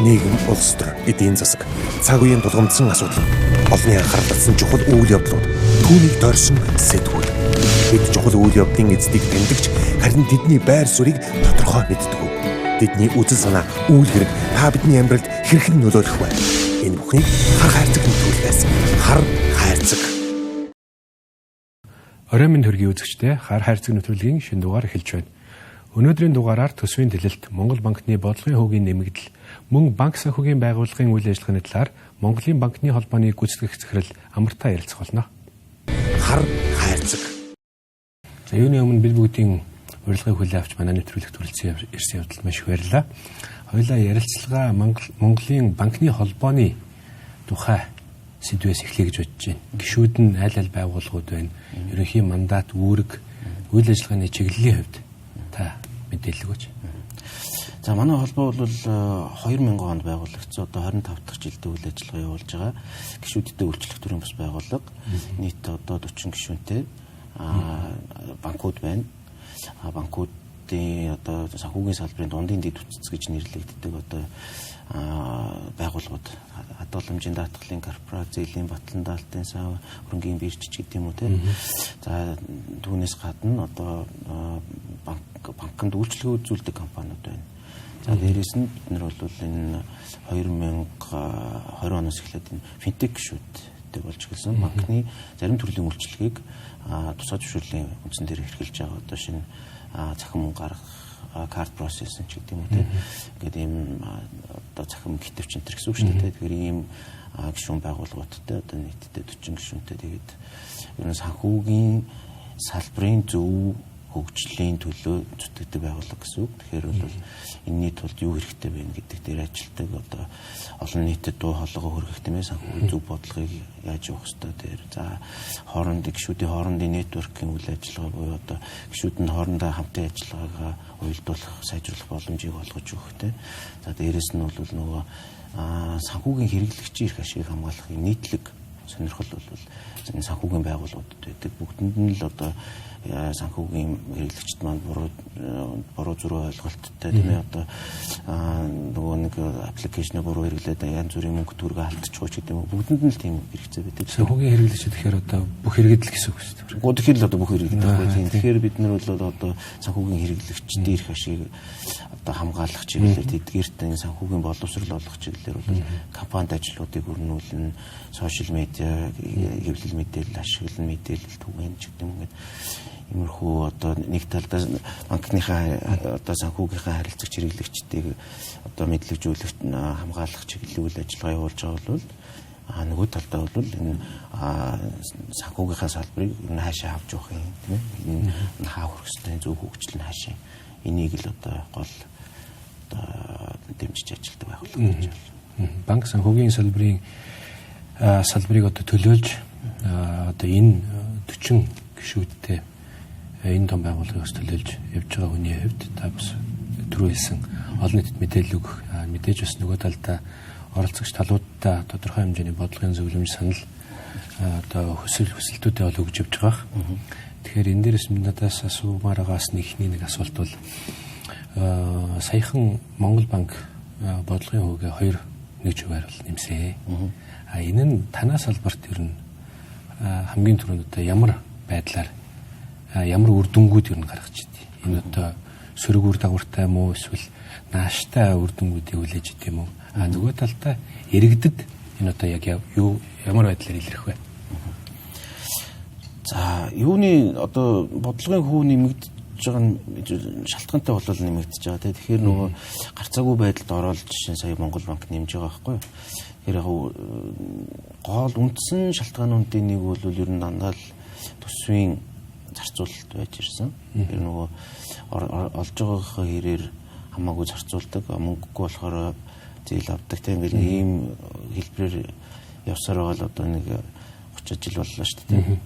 Нийгэм, улс төр, эдийн засаг, цаг үеийн тулгамдсан асуудал, олонний анхаарал татсан чухал үйл явдлууд, түүнийг дорсон сэтгүүл. Бид чухал үйл явдлын эздийг таньдаг ч харин тэдний байр суурийг тодорхой мэддэг. Тэдний үзэл санаа, үйл хэрэг та бидний амьдралд хэрхэн нөлөөлөх вэ? Энэ бүхнийг хар хайрцаг нэвтрүүлгээс хар хайрцаг. Оройн мэнд хүргэе, үзэгчид ээ, хар хайрцаг нэвтрүүлгийн шинэ дугаар эхэлж байна. Өнөөдрийн дугаараар төсвийн дэлэлт, Монгол банкны бодлогын хүүгийн нэмэгдэл, мөн банк санхүүгийн байгууллагын үйл ажиллагааны талаар Монголын банкны холбооны гүйцэтгэх захирал Амартай ярилцах болно. Хар хайрцаг. За, юуны өмнө бид бүгдийн урилгыг хүлээн авч манай нэвтрүүлэгт хүрэлцэн ирсэн явдалд маш их баярлалаа. Хоёулаа ярилцлага Монголын банкны холбооны тухай сэдвээс эхлэе гэж бодож байна. Гишүүд нь аль аль байгууллагууд байна? Ерөнхий мандат, үүрэг, үйл ажиллагааны чиглэлийн хувьд та мэдээлэл өгөөч. За, манай холбоо бол 2000 онд байгуулагдсан. Одоо 25 дахь жилдээ үйл ажиллагаа явуулж байгаа. Гишүүдтэй үйлчлэх төрлийн бус байгууллага. Нийт одоо 40 гишүүнтэй банкуд байна. Банкуудын одоо санхүүгийн салбарын дундын дэд бүтц гэж нэрлэгддэг одоо байгууллагууд, хадгаламжийн даатгалын корпорац, зээлийн батлан даалтын сан, хөрөнгийн бирж ч гэдэг юм уу, те. За, түүнээс гадна одоо банкнд үйлчилгээ үзүүлдэг компаниуд байна. За, дээрээс нь бид нар бол энэ 2020 оноос эхлээд энэ финтек гишүүдтэй болж эхэлсэн. Банкны зарим төрлийн үйлчилгээг тусгай зөвшөөрлийн үндсэн дээр эрхэлж байгаа, одоо шинэ цахим мөнгө гаргах, card processing ч гэдэг юм уу, те. Ингээд ийм одоо цахим гитвч энэ гэсэн үг шүү дээ. Тэгэхээр ийм гишүүн байгууллагуудтай, одоо нийтдээ 40 гишүүнтэй, тэгээд ер нь санхүүгийн салбарын зөв хөгжлийн төлөө зүтгэдэг байгууллага гэсэн үг. Тэгэхээр бол энэний тулд юу хэрэгтэй вэ гэдэг дээр ажилладаг, одоо олон нийтэд дуу хоолойгоо хүргэх, тийм ээ, санхүүгийн зөв бодлогыг яаж явах ёстой дээр. За, хоорондын гишүүдийн хоорондын network-ийн үйл ажиллагаа буюу одоо гишүүд нь хоорондоо хамтын ажиллагаагаа уялдуулах, сайжруулах боломжийг олгож өгөх, тийм. За, дээрээс нь бол нөгөө санхүүгийн хэрэглэгчийн эрх ашигыг хамгаалах нийтлэг сонирхол бол энэ санхүүгийн байгууллагуудад байдаг. Бүгдэнд нь л одоо санхүүгийн хэрэглэгчид маань буруу буруу зөрүү ойлголттой, тийм ээ, одоо нөгөө нэг application-ыг буруу хэрэглээд янз бүрийн мөнгө төгрөгөө алдчихгүй ч гэдэг юм уу, бүгдэнд нь л тийм хэрэгцээ байдаг. Санхүүгийн хэрэглэгч гэхээр одоо бүх иргэд л гэсэн үг шүү дээ. Гэхдээ тэгэхээр л одоо бүх иргэд байхгүй тийм. Тэгэхээр бид нар бол одоо санхүүгийн хэрэглэгчдийн эрх ашиг одоо хамгаалах чиглэлээр, тэдгээрт энэ санхүүгийн боловсрол олгох чиглэлээр бол компанид ажлуудыг өрнүүлнэ, social media, хэвлэл мэдээлэл ашиглан мэдээлэл түгээн ч гэдэг юм, ингээд иймэрхүү одоо нэг талдаа банкныхаа, одоо санхүүгийнхаа харилцагч хэрэглэгчдийг одоо мэдлэгжүүлэх, хамгаалах чиглэлийн үйл ажиллагаа явуулж байгаа бол нөгөө талдаа бол энэ санхүүгийнхаа салбарыг энэ хаашаа авч явах юм, тийм ээ, энэ хаа хүрэх ёстой, зөв хөгжил нь хаашаа, энийг л одоо гол одоо дэмжиж ажилладаг байгууллага гэж байна. Банк санхүүгийн салбарыг одоо төлөөлж, одоо энэ 40 гишүүдтэй энэ том байгууллагыг бас төлөөлж явж байгаа хүний хувьд та бас түрүү хэлсэн олон нийтэд мэдээлэл өгөх, мэдээж бас нөгөө талдаа оролцогч талуудаа тодорхой хэмжээний бодлогын зөвлөмж, санал, одоо хүсэл хүсэлтүүдээ бол өгж явж байгаа. Тэгэхээр энэ дээрээс надаас асуумаар байгаас нэг нэг асуулт бол саяхан Монгол банк бодлогын хүүгээ 2.1%-аар бол нэмсэн. А энэ нь танай салбарт ер нь хамгийн түрүүнд одоо ямар байдлаар, ямар үр дүнгууд ер нь гаргаж идэв? Энэ одоо сөрөг үр дагавартай юм уу, эсвэл нааштай үр дүнгуудыг хүлээж идэв юм уу? А нөгөө талдаа иргэдэд энэ одоо яг юу, ямар байдлаар илэрх вэ? За, юуны одоо бодлогын хүү нэмэгдэж байгаа нь шалтгаантай бол нэмэгдэж байгаа, тийм. Тэгэхээр нөгөө гарцаагүй байдалд ороод, жишээ нь сая Монгол банк нэмж байгаа байхгүй юу? Тэгэхээр яг гол үндсэн шалтгаануудын нэг бол ер нь дандаа л төсвийн зарцуулалт байж ирсэн. Тэр нөгөө олж байгаагаа хэрээр хамаагүй зарцуулдаг, мөнгөгүй болохоор зээл авдаг, тийм, ингээл ийм хэлбэрээр явсаар байгаа л одоо нэг 30 жил боллоо шүү дээ.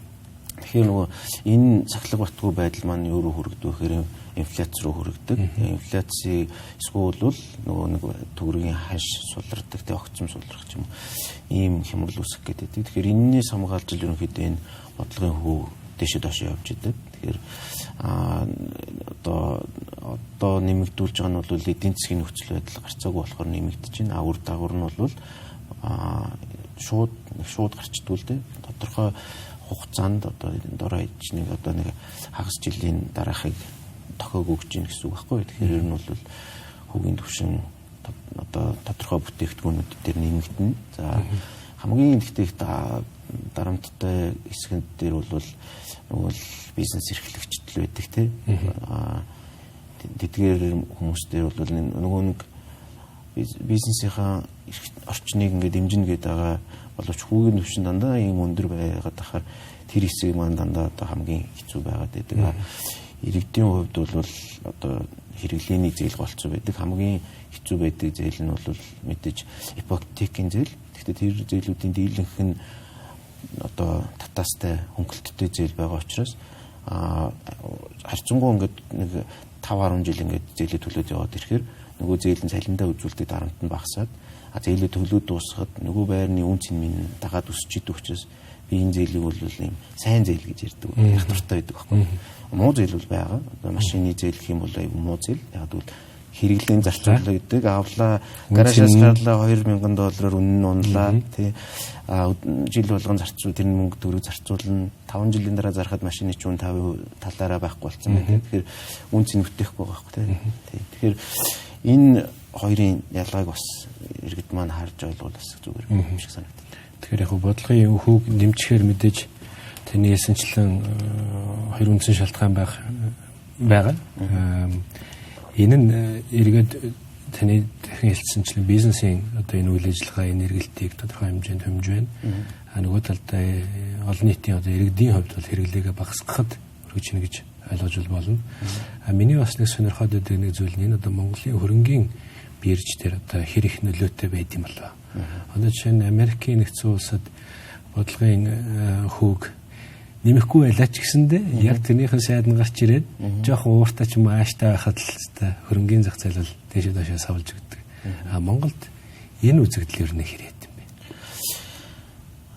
Тэгэхээр нөгөө энэ сахилга батгүй байдал маань юу руу хүргэдэг вэ гэхээр инфляц руу хүргэдэг. Инфляци эсвэл бол нөгөө нэг төгрөгийн ханш сулардаг, тэг огцом сулрах ч юм уу. Ийм хямрал үүсгэх гэдэг. Тэгэхээр энэнээс хамгаалж л ерөнхийдөө энэ бодлогын хүү дээшээ доошоо явж идэг. Тэгэхээр Одоо нэмэгдүүлж байгаа нь бол эдийн засгийн нөхцөл байдал гарцаагүй болохоор нэмэгдэж байна. А үр дагавар нь бол шууд гарчдгүй л дээ. Тодорхой хугацаанд одоо дор хаяж нэг одоо нэг хагас жилийн дараахыг тохиог өгч гин гэсэн үг байхгүй. Тэгэхээр ер нь бол хүүгийн түвшин одоо тодорхой бүтээгдэхүүнүүд дээр нэмэгдэнэ. За хамгийн ихтэй дарамттай хэсгэнд дээр бол нөгөө л бизнес эрхлэгчд л байдаг те. Тэдгээр хүмүүс дээр бол нөгөө нэг бизнесийнхаа орчныг ингээд дэмжинэ гэдэг байгаа боловч хүүгийн түвшин дандаа ийм өндөр байгаад ахаар тэр хэсэг маань дандаа одоо хамгийн хэцүү байгаад байдаг. Иргэдийн хувьд бол одоо хэрэглээний зээл голцоо байдаг. Хамгийн хэцүү байдаг зээл нь бол мэдээж ипотекийн зээл. Гэхдээ тэр зээлүүдийн дийлэнх нь одоо татаастай хөнгөлөлттэй зээл байгаа учраас харьцангуй ингээд нэг 5 10 жил ингээд зээлээ төлөөд яваад ирэхээр нөгөө зээл нь цалиндаа үзүүлдэг дарамт нь багасаад зээлээ төлөөд дуусахад нөгөө байрны үн цэн минь дагаад өсөж идэг учраас би энэ зээлийг бол ийм сайн зээл гэж ярьдаг. Яг дуртай байдаг байхгүй. Муу зээл бол байгаа. Одоо машины зээл гэх юм бол айгүй муу зээл. Яг тэгвэл хэрэглээний зарцуулалт гэдэг авлаа, гаражаас гарлаа $2000 үнэн нь унлаа тий. Жил болгон зарцуул тэр мөнгө төгрөг зарцуулна. 5 жилийн дараа зархад машины чинь 5% талаараа байхгүй болсон байна. Тэгэхээр үн цэн бүтээхгүй байгаа байхгүй тий. Тэгэхээр энэ хоёрын ялгааг бас иргэд маань харж ойлгуул бас зүгээр юм шиг санагдав. Тэгэхээр яг бодлогын хүүг нэмчихээр мэдээж таны хэлсэнчлэн хоёр үндсэн шалтгаан байх байгаа. Энэ нь эргээд таны дахин хэлсэнчлэн бизнесийн одоо энэ үйл ажиллагаа, энэ эргэлтийг тодорхой хэмжээнд хэмжиж байна. А нөгөө талдаа олон нийтийн одоо иргэдийн хувьд бол хэрэглээгээ багасгахад өргөж ийн гэж ойлгож болно. А миний бас нэг сонирхоод байдаг нэг зүйл нь энэ одоо Монголын хөрөнгийн бирж дээр одоо хэр их нөлөөтэй байд юм болов. Одоо жишээ нь Америкийн нэгдсэн улсад бодлогын хүүг нэмэхгүй байлаа ч гэсэндээ яг тэрнийхэн сайд нь гарч ирээд жоохон ууртай ч юм уу ааштай байхад л өстой хөрөнгийн зах зээл бол дээшээ доошоо савлж өгдөг. А Монголд энэ үзэгдэл ер нь хэрэг юм бэ?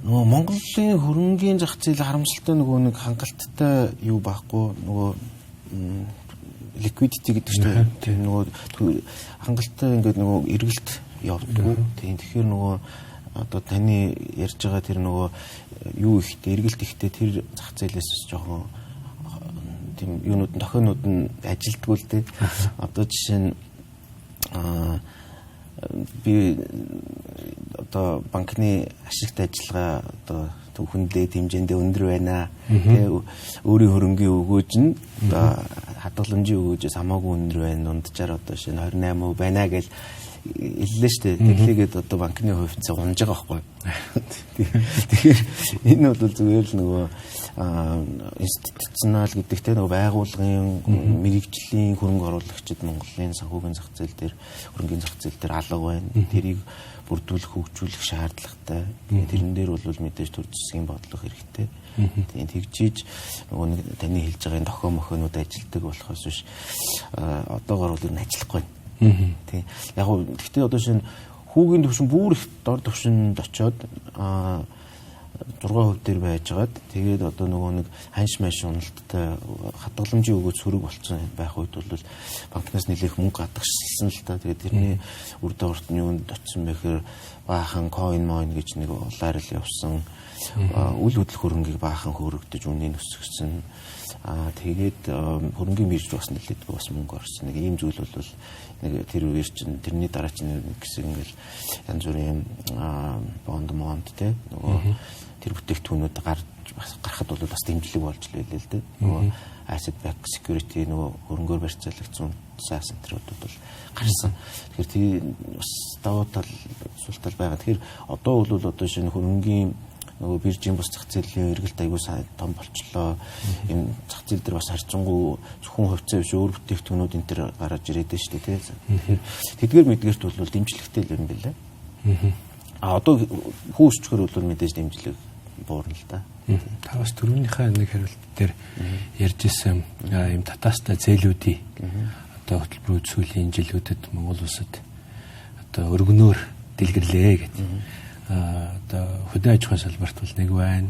Нөгөө Монголын хөрөнгийн зах зээл харамсалтай нөгөө нэг хангалттай юу байхгүй, нөгөө liquidity гэдэг чинь тийм нөгөө хангалттай ингээд нөгөө эргэлт явдггүй. Тийм тэгэхээр нөгөө одоо таны ярьж байгаа тэр нөгөө юу ихтэй эргэлт ихтэй тэр зах зээлээс жоохон тийм юунууд нь тохионууд нь ажилдгүй л дээ. Одоо жишээ нь би одоо банкны ашигт ажиллагаа одоо түүхэндээ хэмжээндээ өндөр байна. Тэ өөрийн хөрөнгийн өгөөж нь одоо хадгаламжийн өгөөжөөс хамаагүй өндөр байна. Дунджаар одоо шинэ 28% байна гэж хэллээ шүү дээ. Тэглээгээд одоо банкны хувьцаа унж байгаа байхгүй. Тэгэхээр энэ бол зүгээр л нөгөө институционал гэдэг те нөгөө байгууллагын мэрэгжлийн хөрөнгө оруулагчид Монголын санхүүгийн зах зээл дээр хөрөнгийн зах зээл дээр алга байна. Тэрийг бүрдүүлэх, хөгжүүлэх шаардлагатай. Тэрэн дээр бол мэдээж төр засгийн бодлого хэрэгтэй. Тийм тэгжиж нөгөө нэг таны хэлж байгаа энэ тохио мохионууд ажилтдаг болохоос биш одоогор бол ер нь ажиллахгүй. Тийм. Яг гоо гэхдээ одоо шинэ хүүгийн төвшин бүр их дор төвшөнд очиод 6% дээр байжгаад тэгээд одоо нөгөө нэг ханш маш уналттай хадгаламжийн өгөөж сөрөг болцсон байх үед бол банкнаас нэлээх мөнгө гадагшилсан л та. Тэгээд тэрний үр дагаварт нь юунд очсон бэ гэхээр баахан coin moin гэж нэг улаар л явсан. Үл хөдлөх хөрөнгийг баахан хөөрөгдөж үнийг өсгөсөн. Тэгээд хөрөнгийн бирж бас нэлээдгүй бас мөнгө орсон. Нэг ийм зүйл бол нэг тэр үеэр чинь тэрний дараа чинь нэг хэсэг ингээл янз бүрийн бонд монд те нөгөө тэр бүтээгдэхүүнүүд гарч гарахад бол бас дэмжлэг болж лээ л дээ. Нөгөө asset backed security нөгөө хөрөнгөөр барьцаалагдсан SaaS энтрүүд бол гарсан. Тэгэхээр тийм бас давуу тал сул тал байгаа. Тэгэхээр одоо бол одоо шинэ хөрөнгийн нөгөө биржийн бус зах зээлийн эргэлт аягүй том болчлоо. Энэ зах зээл дээр бас харьцангуй зөвхөн хувьцаа биш өөр бүтээгдэхүүнүүд энэ төр гараж ирээд байна шүү дээ тий. Тэгэхээр тэдгээр мэдгээрт бол дэмжлэгтэй л юм билээ. А одоо хүү өсчгөр бол мэдээж дэмжлэг буурна л да. Та бас түрүүнийхээ нэг хариулт дээр ярьж исэн ийм татаастай зээлүүдийн одоо хөтөлбөрүүд сүүлийн жилүүдэд Монгол улсад одоо өргөнөөр дэлгэрлээ гэдэг. Одоо хөдөө аж ахуйн салбарт бол нэг байна.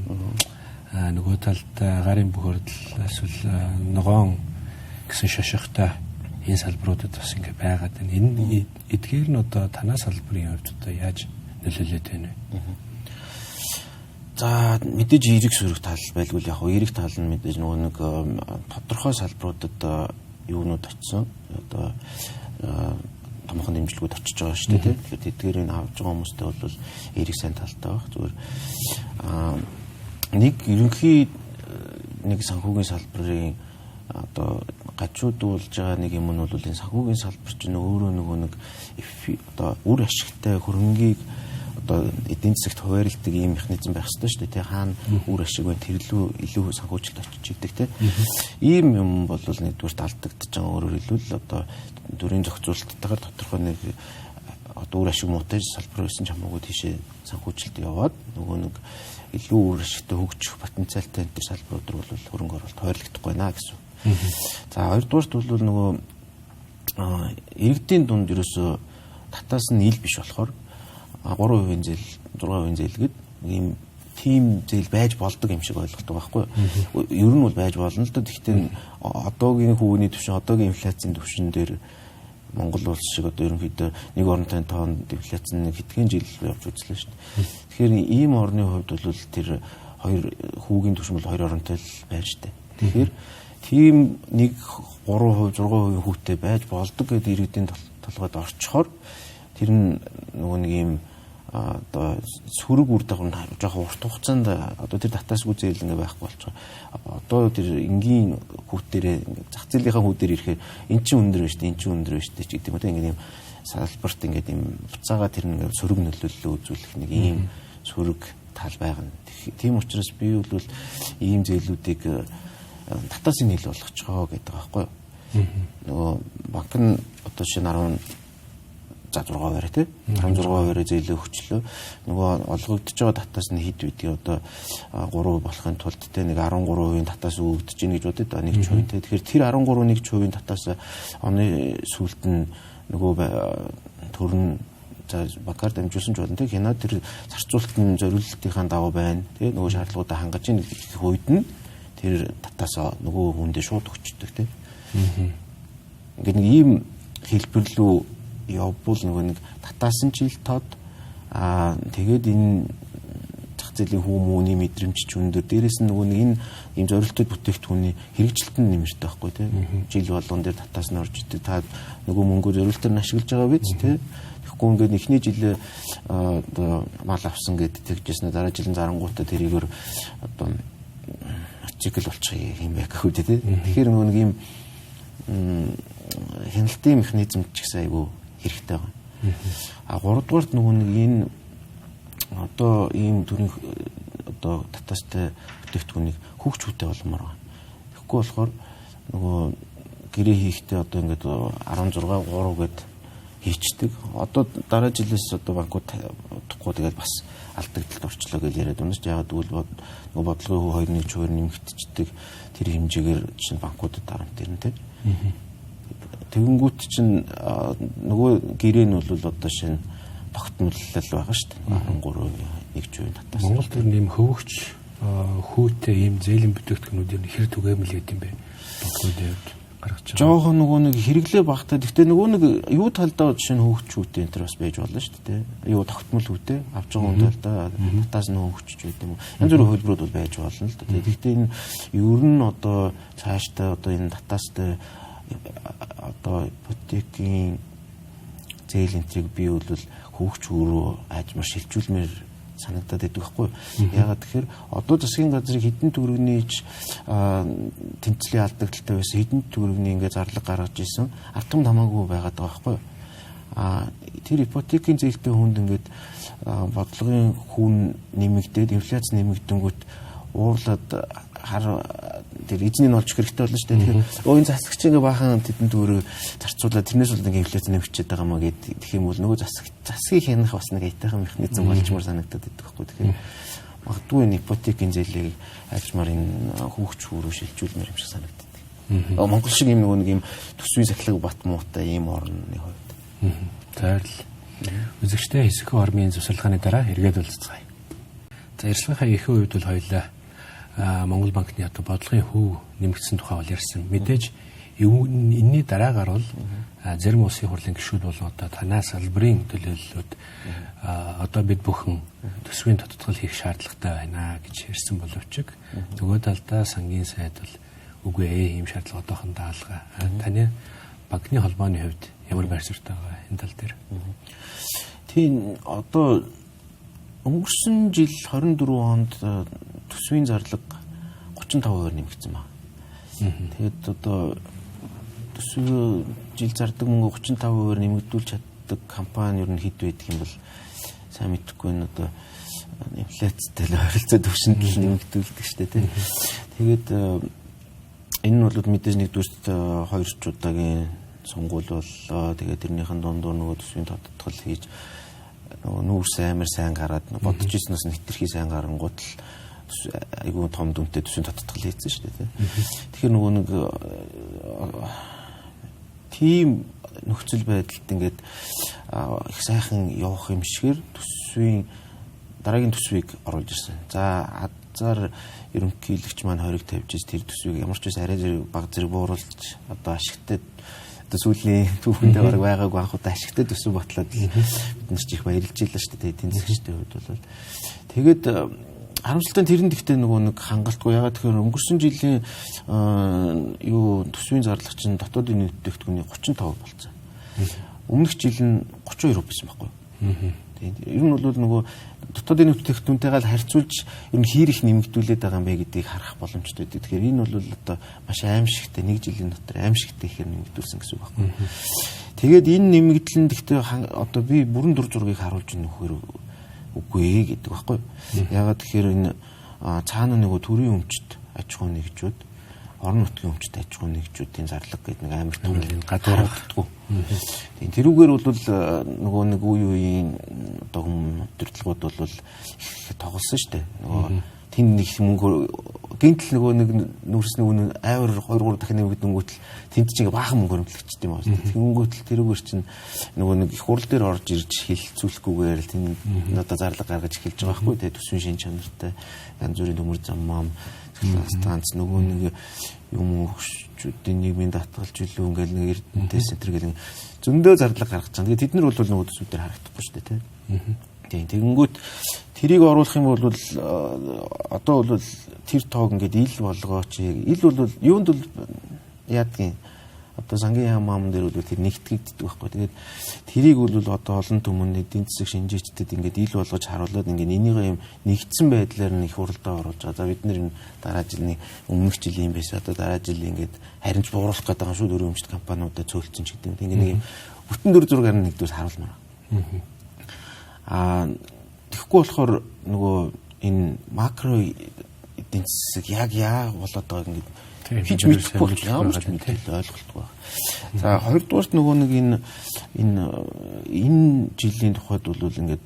Нөгөө талд гарын бохирдол эсвэл ногоон гэсэн шошготой энэ салбаруудад бас ингээ байгаад байна. Энэ эдгээр нь одоо танаа салбарын хувьд одоо яаж нөлөөлөд байна вэ? За, мэдээж эерэг сөрөг тал байлгүй яг эерэг тал нь мэдээж нөгөө нэг тодорхой салбаруудад юунууд очсон. Одоо томоохон дэмжлэгүүд очиж байгаа шүү дээ. Тэгэхээр тэдгээрийг авч байгаа хүмүүстэй бол эерэг сайн талтай байх. Зүгээр нэг ерөнхий нэг санхүүгийн салбарын одоо гажуудуулж байгаа нэг юм нь бол энэ санхүүгийн салбар чинь өөрөө нөгөө нэг одоо үр ашигтай хөрөнгийг одоо эдийн засагт хуваарлдаг ийм механизм байх ёстой шүү дээ. Тэ хаана үр ашиг байна, тэр лүү илүү санхүүжилт очиж идэг тэ. Ийм юм бол нэгдүгээрт алдагдчихж байгаа. Өөрөөр хэлбэл одоо дүрийн зохицуулалттайгаар тодорхой нэг одоо үр ашиг муутай салбар байсан ч хамаагүй тийшээ санхүүжилт яваад нөгөө нэг илүү үр ашигтай хөгжих потенциалтай энэ төр салбарууд руу бол хөрөнгө оруулалт хойрлогдохгүй байна гэсэн. За, хоёрдугаарт бол нөгөө иргэдийн дунд ерөөсөө татаас нь ил биш болохоор 3% зээл, 6% зээл гээд ийм тийм зээл байж болдог юм шиг ойлголт байгаа байхгүй юу? Ер нь бол байж болно л доо. Гэхдээ одоогийн хүүний түвшин, одоогийн инфляцийн түвшин дээр Монгол улс шиг одоо ерөнхийдөө нэг оронтой тоонд инфляц нэг хэдхэн жил явж үзлээ шүү дээ. Тэгэхээр ийм орны хувьд бол тэр хоёр хүүгийн түвшин бол хоёр оронтой л байж штэ. Тэгэхээр тийм нэг 3%, 6% хүүтэй байж болдог гэдэг иргэдийн толгойд орчхоор тэр нь нөгөө нэг ийм одоо сөрөг үр дагавар нь жоохон урт хугацаанд одоо тэр татаасгүй зээл ингээ байхгүй болчихоо. Одоо тэр энгийн хүүтэрээ зах зээлийнхаа хүүдээр ирэхээр эн чинь өндөр байна шүү дээ, эн чинь өндөр байна шүү дээ ч гэдэг юм уу, ингээ юм салбарт ингээд юм буцаага тэр ингээ сөрөг нөлөөллөө үзүүлэх нэг ийм сөрөг тал байгаа. Тийм учраас би бол ийм зээлүүдийг татаасын хэл болгочихоо гэдэг байгаа байхгүй юу. Нөгөө банк нь одоо жишээ нь 10 за 6%-аар тий 16%-аар зээлээ өгчлөө. Нөгөө олгогдож байгаа татаас нь хэд байдгийг одоо 3% болохын тулд тий нэг 13% татаас өгдөж гин гэж бодод 1% тий. Тэгэхээр тэр 13 1% татаас оны сүүлд нь нөгөө төр нь за банкар дамжуулсан ч болно тий хянаа тэр зарцуулалт нь зориулалтынхаа дагуу байна тий нөгөө шаардлагуудаа хангаж ийн гэх үед нь тэр татаас нөгөө хүндээ шууд өгчдөг тий. Ингээд нэг ийм хэлбэр лүү явбал нөгөө нэг татаасан ч ил тод тэгээд энэ зах зээлийн хүмүүний мэдрэмж ч өндөр, дээрэс нь нөгөө нэг энэ ийм зорилттой бүтээгдэхүүний хэрэгжилт нь нэмэртэй байхгүй тий. Жил болгон дээр татаас нь орж идэг. Та нөгөө мөнгөө зорилтоор нь ашиглаж байгаа биз тий. Тэгэхгүй ингээд эхний жилээ одоо мал авсан гэд тэгжсэн, дараа жилийн зарангуудаа тэрийгөр одоо мотоцикл болчих юм байх гэхүү тий. Тэгэхээр нөгөө нэг ийм хяналтын механизм ч гэсэн айгүй хэрэгтэй байгаа. А гуравдугаарт нөгөө нэг энэ одоо ийм төрийн одоо татаастай бүтээгдэхүүнийг хөгжүүтэй болмоор байгаа. Тэгэхгүй болохоор нөгөө гэрээ хийхдээ одоо ингээд 16 3 гэд хийчдэг. Одоо дараа жилээс одоо банкуд удахгүй тэгээд бас алдагдлалд орчлоо гэж яриад байна шүү. Яг тэгвэл нөгөө бодлогын хүү 2.1% нэмэгдчихдэг тэр хэмжээгээр чинь банкудад дарамт ирнэ те. Тэгэнгүүт чинь нөгөө гэрээ нь бол одоо шинэ тогтмоллол байгаа шүү дээ. 13 1% татаас. Монгол төр нэм хөвөгч хүүтэй ийм зээлийн бүтээгдэхүүнүүд нь хэр түгээмэл гэдэг юм бэ? Банкуудын хувьд гаргаж байгаа. Жохон нөгөө нэг хэрэглээ багтаа. Гэхдээ нөгөө нэг юу талдаа жишээ нь хөвөгч хүүтэй энэ төр бас байж болно шүү дээ. Юу тогтмол хүүтэй авч байгаа хүн талдаа татаас нь хөвөгч байд юм уу. Янз бүрийн хувилбарууд бол байж болно л дээ. Гэхдээ энэ ер нь одоо цаашдаа одоо энэ татаастай одоо ипотекийн зээл энтриг би бол хөвөгч рүү аажмаар шилжүүлмээр санагдаад байдаг байхгүй. Яагаад тэгэхээр одоо засгийн газрыг хэдэн төгрөгний тэмцлийн алдагдaltaй байсан, хэдэн төгрөгний ингээ зарлага гаргаж исэн ард түмэнд хамаагүй байгаад байгаа байхгүй. А тэр ипотекийн зээлтэй хүнд ингээд бодлогын хүн нэмэгдээд, инфляц нэмэгдэнгүүт уурлаад хар тэр эзнийг нь олж хэрэгтэй болно шүү дээ. Тэгэхээр өө энэ засагч ингээ баахан тэдэн төгрөг зарцуулаад тэрнээс бол ингээ инфляц нэмэгчээд байгаа маа гэд тэгэх юм бол нөгөө засгийг хянах бас нэг аятайхан механизм болчмоор санагдаад байдаг байхгүй. Тэгэхээр магадгүй энэ ипотекийн зээлийг альжмаар энэ хүүхч хүүрүү шилжүүлмээр юм шиг санагддаг. Монгол шиг юм нөгөө нэг юм төсвийн сахилга бат муутай ийм орны хувьд. Баярлалаа. Үзэгчдээ хэсэгхэн ормын завсарлагын дараа эргээд уулзцгаая. За, ярилцлагынхаа ихэнх үед бол хоёлаа Монгол банкны одоо бодлогын хөв нэмэгдсэн тухай бол ярьсан. Мэдээж Энэний дараагаар бол зарим улсын хурлын гишүүд бол одоо танай салбарын төлөөллүүд одоо бид бүхэн төсвийн тодотгол хийх шаардлагатай байна гэж ярьсан боловч нөгөө талдаа сангийн сайд бол үгүй ийм шаардлага одоохондоо алга. Таны банкны холбооны хувьд ямар байр суурьтай байгаа энэ тал дээр? Тийм, одоо өнгөрсөн жил 24 онд төсвийн зарлага 35% нэмэгдсэн байна. Тэгээд одоо төсвөө жил зардаг мөнгө 35% нэмэгдүүлж чаддаг компани ер нь хэд байдаг юм бол сайн мэдэхгүй энэ одоо инфляцтай л ойролцоо түвшинд л нэмэгдүүлдэг шүү дээ, тийм. Тэгээд энэ нь бол мэдээж нэгдүгээрт хоёр ч удаагийн сонгуул боллоо. Тэгээд тэрнийхэн дундуур нөгөө төсвийн тодотгол хийж нөгөө нүүрс амар сайн гараад бодож ирснээс нь хэтэрхий сайн гарангуут л айгүй том дүнтэй төсвийн тодотгол хийсэн шүү дээ, тийм. Тэгэхээр нөгөө нэг тийм нөхцөл байдалд ингээд их сайхан явах юм шигээр төсвийн дараагийн төсвийг оруулж ирсэн. За азар ерөнхийлөгч маань хориг тавьж тэр төсвийг ямар ч байсан арай зэрэг баг зэрэг бууруулж одоо ашигтай одоо сүүлийн түүхэндээ бараг байгаагүй анх удаа ашигтай төсөв батлаад бид нар ч их баярлж илаа шүү дээ, эдийн засгчдын хувьд бол. Тэгээд харамсалтай нь тэрэнд ихтэй нөгөө нэг хангалтгүй. Ягаад тэгэхээр өнгөрсөн жилийн юу төсвийн зарлага чинь дотоодын бүтээгдэхүүний 35% болсон. Өмнөх жил нь 32% байсан байхгүй. Тэгээд ер нь бол нөгөө дотоодын бүтээгдэхүүнтэйгээ л харьцуулж ер нь хэр их нэмэгдүүлээд байгаа юм бэ гэдгийг харах боломжтой байдаг. Тэгэхээр энэ бол одоо маш аимшигтай нэг жилийн дотор аимшигтай ихээр нэмэгдүүлсэн гэсэн үг байхгүй. Тэгээд энэ нэмэгдэл нь гэхдээ одоо би бүрэн дүр зургийг харуулж өгөхөр үгүй гэдэг байхгүй. Ягаад тэгэхээр энэ цаана нөгөө төрийн өмчт аж ахуй нэгжүүд, орон нутгийн өмчт аж ахуй нэгжүүдийн зарлага гэдэг нэг амар том гадуурхагддаг. Тийм, тэрүүгээр бол нөгөө нэг үе үеийн одоо хүм удирдлагууд бол их тоглосон шүү дээ. Нөгөө тэнд нэг мөнгө гинтл нөгөө нэг нүүрсний үнэ амар 2 3 дахин нэмэгдэнгүүтэл тэнд чинь баахан мөнгө хөрөмтлөгчт юм байна. Тэгэнгүүтэл тэрүүгээр чинь нөгөө нэг их хурал дээр орж ирж хилцүүлэхгүйгээр л тэнд одоо зарлага гаргаж эхэлж байгаа байхгүй. Тэгээ төсвийн шин чанартай янз бүрийн төмөр зам мам станц нөгөө нэг юм хөгшчүүдийн нийгмийн даатгалж илүү ингээл нэг эрдэнэтэй центр гэл зөндөө зарлага гаргаж байгаа. Тэгээ тэд нар бол нөгөө төсвүүдээр харагдахгүй шүү дээ, тийм. Тийм, тэгэнгүүт тэрийг оруулах юм бол одоо бол тэр тоог ингээд ил болгооч. Ил бол юунд бол яадгийн одоо сангийн яам маам дээр бол тэр нэгтгэгддэг байхгүй. Тэгээд тэрийг бол одоо олон түмэн эдийн засаг шинжээчдэд ингээд ил болгож харуулад ингээд энийгээ юм нэгдсэн байдлаар нь их хуралдаа оруулж байгаа. За бид нэр дараа жилийн өмнөх жилийн юм байсан. Одоо дараа жил ингээд харин ч бууруулах гэдэг байгаа шүү дөрвөн өмчт компаниудаа цөөлцөн ч гэдэг юм. Ингээд нэг юм бүтэн дүр зургаар нь нэгдүгээр харуулмаар. Аа тэгэхгүй болохоор нөгөө энэ макро эдийн засаг яг яа болоод байгааг ингээд хийж мэдэхгүй болж ямар ч мэдээлэл ойлголтгүй байна. За хоёрдугаарт нөгөө нэг энэ энэ энэ жилийн тухайд бол ингээд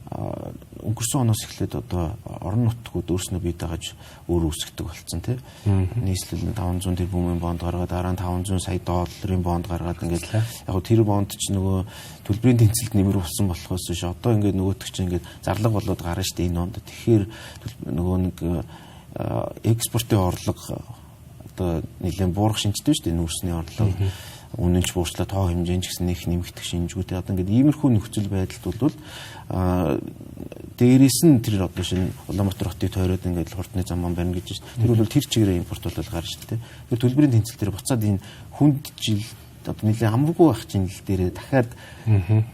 өнгөрсөн оноос эхлээд одоо орон нутгууд өөрснөө бие дааж өөр үүсгдэг болсон тий. Нийслэл нь 500 тэрбумын бонд гаргаад дараа нь 500 сая долларын бонд гаргаад ингээд яг гоо тэр бонд ч нөгөө төлбөрийн тэнцэлд нэмэр болсон болохоос биш одоо ингээд нөгөөтг чинь ингээд зарлага болоод гарна шүү дээ энэ онд. Тэгэхээр нөгөө нэг экспортын орлого одоо нэлээд буурах шинжтэй шүү дээ нүүрсний орлого. Үнэн ч буурчлаа тоо хэмжээнд ч гэсэн нэг нэмэгдэх шинжгүүтэй. Одоо ингээд иймэрхүү нөхцөл байдалд бол дээрээс нь тэр одоо шинэ Улаанбаатар хотыг тойроод ингээд хурдны зам ман барина гэж шүү. Тэр бол тэр чигээрээ импорт бол гарна шүү дээ. Тэр төлбөрийн тэнцэл дээр буцаад энэ хүнд жил одоо нэлээд амаргүй байх чинь л дээрээ дахиад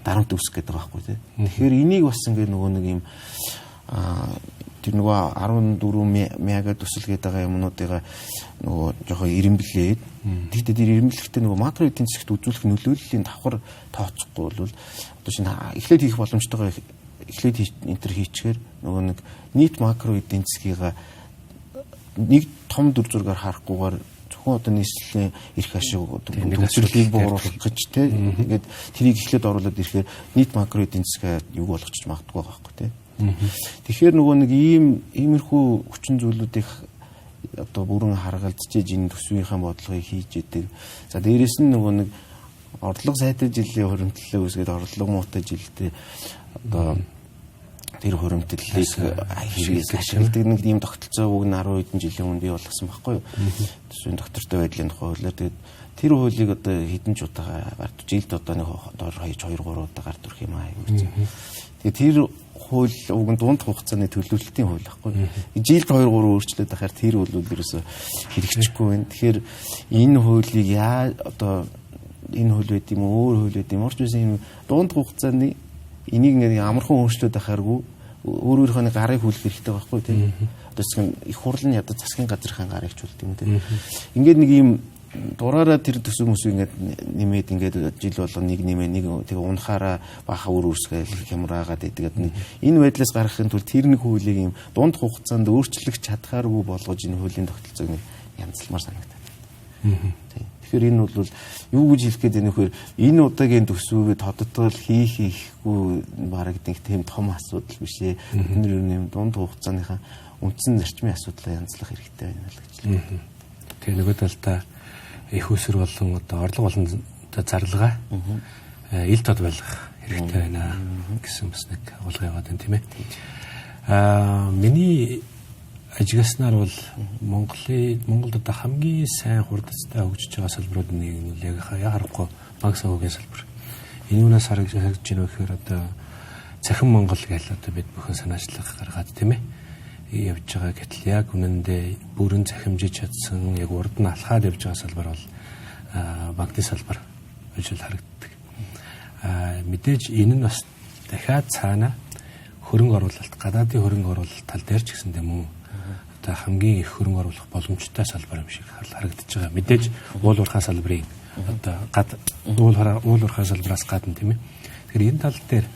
дарамт үүсгэх гэдэг байгаа байхгүй тий. Тэгэхээр энийг бас ингээд нөгөө нэг юм тэр нөгөө 14 мега төсөл гэдэг байгаа юмнуудыгаа нөгөө жоохон ирэмблээд тэгтээ тэр ирэмблэхдээ нөгөө макро эдийн засагт үзүүлэх нөлөөллийн давхар тооцохгүй бол одоо шинэ эхлээд хийх боломжтойгоо эхлээд энтер хийчихээр нөгөө нэг нийт макро эдийн засгийгаа нэг том дүр зургаар харахгүйгээр зөвхөн одоо нийслэлийн эрх ашиг төвлөрлийг бууруулах гэж те ингээд тэрийг эхлээд оруулаад ирэхээр нийт макро эдийн засгаа юу болгочих магадгүй байгаа байхгүй те. Тэгэхээр нөгөө нэг иймэрхүү хүчин зүйлүүдийг одоо бүрэн харгалзаж энэ төсвийнхээ бодлогыг хийж идэг. За дээрэс нь нөгөө нэг орлого сайтай жилийн хуримтлалаа үүсгээд орлого муутай жилдээ одоо Тэр хуримтлалыг ашигладаг нэг ийм тогтолцоо үг нь 10 хэдэн жилийн өмнө бий болгосон байхгүй юу? Төсвийн доктортой байдлын тухай хуулиар тэгээд тэр хуулийг одоо хэдэн ч удаа гард жилд одоо нэг дор хаяж 2 3 удаа гард ирэх юм аа гэж. Тэгээд тэр хууль уг нь дунд хугацааны төлөвлөлтийн хууль байхгүй юу? Жилд 2 3 өөрчлөлт ахаар тэр хууль ерөөсө хэрэгжихгүй байна. Тэгэхээр энэ хуулийг яа одоо энэ хууль байд юм уу, өөр хууль байд юм уу? Урч байсан юм дунд хугацааны энийг ингээд амархан өөрчлөлт ахааргүй өөр өөрийнхөө гарыг хүлэх хэрэгтэй байхгүй тийм. Одоо засгийн их хурл нь ядаж засгийн газрынхаа гарыг ч үлдэх юм тийм. Ингээд нэг юм дураараа тэр төсөв мөсөө ингээд нэмээд ингээд жил болгоно нэг нэмээ нэг тэгээ унахаараа баха үр үрсгээл хямраагаад идэг. Энэ байдлаас гаргахын тулд тэр нэг хуулийг юм дунд хугацаанд өөрчлөх чадхааргүй болгож энэ хуулийн тогтолцоог нэг янзлмаар санагдаад. Тийм. Тэгэхээр энэ бол юу гэж хэлэх гээд байна вэхээр энэ удаагийн төсвөө тодтол хийх хийхгүй бараг нэг тийм том асуудал биш ээ. Бид нар юм дунд хугацааныхаа үндсэн зарчмын асуудлаа янзлах хэрэгтэй байна л гэж л. Тэгээ нөгөө талдаа их усэр болон одоо орлого болон зарлага ил тод байлгах хэрэгтэй байна гэсэн бас нэг агуулга яваад байна тийм ээ. Миний ажигласнаар бол Монголд одоо хамгийн сайн хурдцтай хөгжиж байгаа салбарууд нэг нь бол яг харахгүй банк санхүүгийн салбар. Энэ юунаас харагдаж байна вэ гэхээр одоо цахим Монгол гэж одоо бид бүхэн санаачлах гаргаад тийм ээ явж байгаа. Гэтэл яг үнэндээ бүрэн цахимжиж чадсан, яг урд нь алхаад явж байгаа салбар бол банкны салбар гэж харагддаг. Мэдээж энэ нь бас дахиад цаана хөрөнгө оруулалт, гадаадын хөрөнгө оруулалт тал дээр ч гэсэндээ мөн одоо хамгийн их хөрөнгө оруулах боломжтой салбар юм шиг харагдаж байгаа. Мэдээж уул уурхай салбарын одоо уул уурхай салбараас гадна тийм ээ. Тэгэхээр энэ тал дээр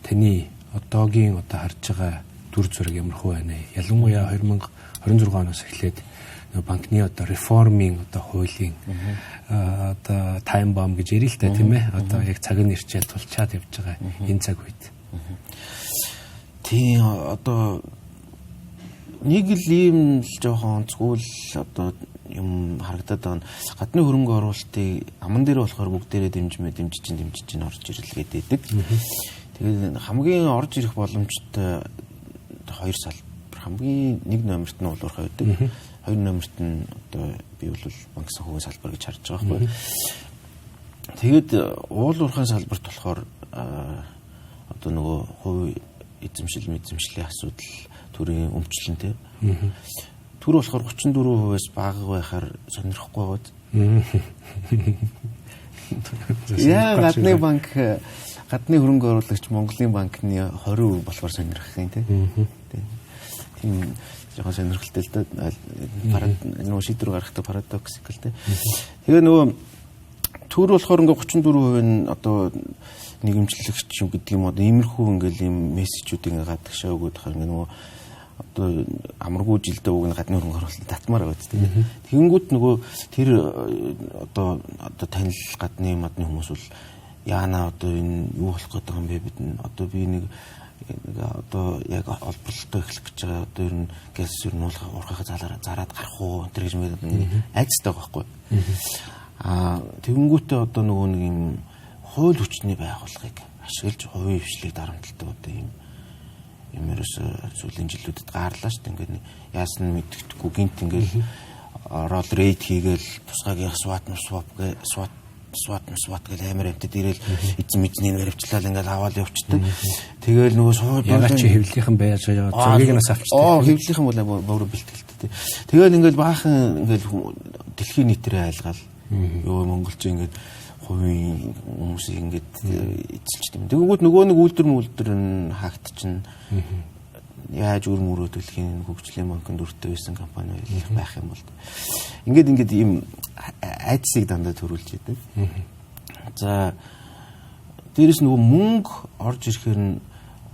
таны одоогийн одоо харж байгаа дүр зураг ямар хөө байна вэ? Ялангуяа 2026 оноос эхлээд банкны одоо реформын одоо хуулийн одоо time bomb гэж ярил л та тийм ээ. Одоо яг цаг нь ирчээд тулчаад явж байгаа энэ цаг үед. Тийм одоо нэг л ийм л жоохон онцгой л одоо юм харагдаад байгаа нь гадны хөрөнгө оруулалтыг аман дээр болохоор бүгдээрээ дэмжиж чинь орж ирэл гэдэг. Тэгээд хамгийн орж ирэх боломжтой хоёр салбар хамгийн нэг номерт нь уул уурхай байдаг. Хоёр номерт нь одоо би бол банк санхүүгийн салбар гэж харж байгаа байхгүй. Тэгээд уул уурхайн салбарт болохоор одоо нөгөө хувь эзэмшил эзэмшлийн асуудал төрийн өмчлөн тий. Төр болохоор 34%-аас бага байхаар сонирхохгүй байгаад. Яа гадны банк гадны хөрөнгө оруулагч Монголын банкны 20% болохоор сонирхох юм тий. Тийм жоохон сонирхолтой л да. Нөгөө шийдвэр гаргахтай парадоксикал тий. Тэгээ нөгөө төр болохоор ингээ 34% нь одоо нийгэмчлэгч юм гэдэг юм одоо иймэрхүү ингээл юм мессежүүдийг ингээ гадагшаа өгөөд хахаар ингээ нөгөө одоо амаргүй жилдээ уг нь гадны хөрөнгө оруулалт татмаар байгаа тийм. Тэгэнгүүт нөгөө тэр одоо танил гадны мадны хүмүүс бол яана одоо энэ юу болох гээд байгаа юм бэ бид одоо би нэг одоо яг олборлолтоо эхлэх гэж байгаа одоо ер нь газ ер нь уурхайхаа зараад гарах уу энэ гэж мэд айцтай байгаа байхгүй. Аа тэгэнгүүтээ одоо нөгөө нэг юм хууль хүчний байгууллагыг ашиглаж хувийн хвшлийг дарамталдаг одоо юм юм ерөөсөө сүүлийн жилүүдэд гарлаа шүү дээ. Ингээд яасан мэддэхгүй гинт ингээд ороод рейд хийгээл тусгаагийн сват сват гэл амар амтд ирээл эзэн мэдний баривчлал ингээд аваад явчихдаг. Тэгэл нөгөө сууж ягаад чи хэвлэлийнхэн байж байгаа зургийг нас авчдаг. Аа хэвлэлийнхэн бол өөрөө бэлтгэлтэй. Тэгэл ингээд баахан ингээд дэлхийн нийтээр айлгаал. Йоо монголч ингээд хувийн хүмүүсийг ингээд эзэлж тийм. Тэгэнгүүт нөгөө нэг үйлдвэр нь хаагдчихна. Яаж үр мөрөө төлхийн хөгжлийн банкнд өртөө байсан компани байх юм бол. Ингээд ийм айдсыг дандаа төрүүлж идэг. За дээрэс нөгөө мөнгө орж ирэхээр нь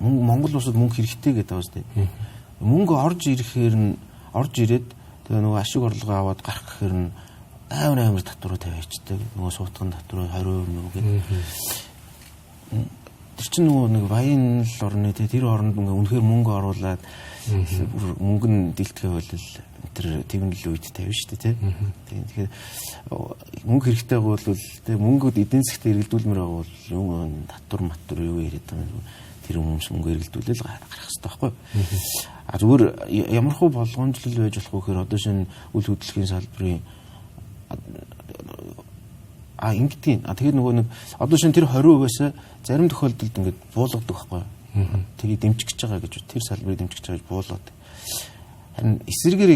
Монгол улсад мөнгө хэрэгтэй гэдэг байгаа шүү дээ. Мөнгө орж ирэхээр нь орж ирээд тэгээ нөгөө ашиг орлогоо аваад гарах гэхээр нь амар татваруу тавиачдаг. Нөгөө суутган татваруу 20% мөн гэдэг. Тэр чинь нөгөө нэг баян л орны тэр оронд ингээ үнэхээр мөнгө оруулаад мөнгө нь дэлтгэе болол тэр тэгнэл үед тавина шүү дээ тий. Тэгэхээр мөнгө хэрэгтэй бол тий мөнгөд эдийн засгт эргэлдүүлмээр байгаа бол юм татвар матвар юу яриад байгаа юм. Тэр хүмүүс мөнгө эргэлдүүлэл гарах хэрэгтэй байхгүй. А зүгээр ямар хуу болгоомжлол байж болох вэ гэхээр одоо шинэ үл хөдлөхийн салбарын ингэдгийг. Тэгээд нөгөө нэг одоо шинэ тэр 20%-аас зарим тохиолдолд ингээд буулгадаг байхгүй. Тэрийг дэмжих гэж байгаа гэж тэр салбарыг дэмжих гэж байгаа гэж буулгаад. Харин эсрэгээр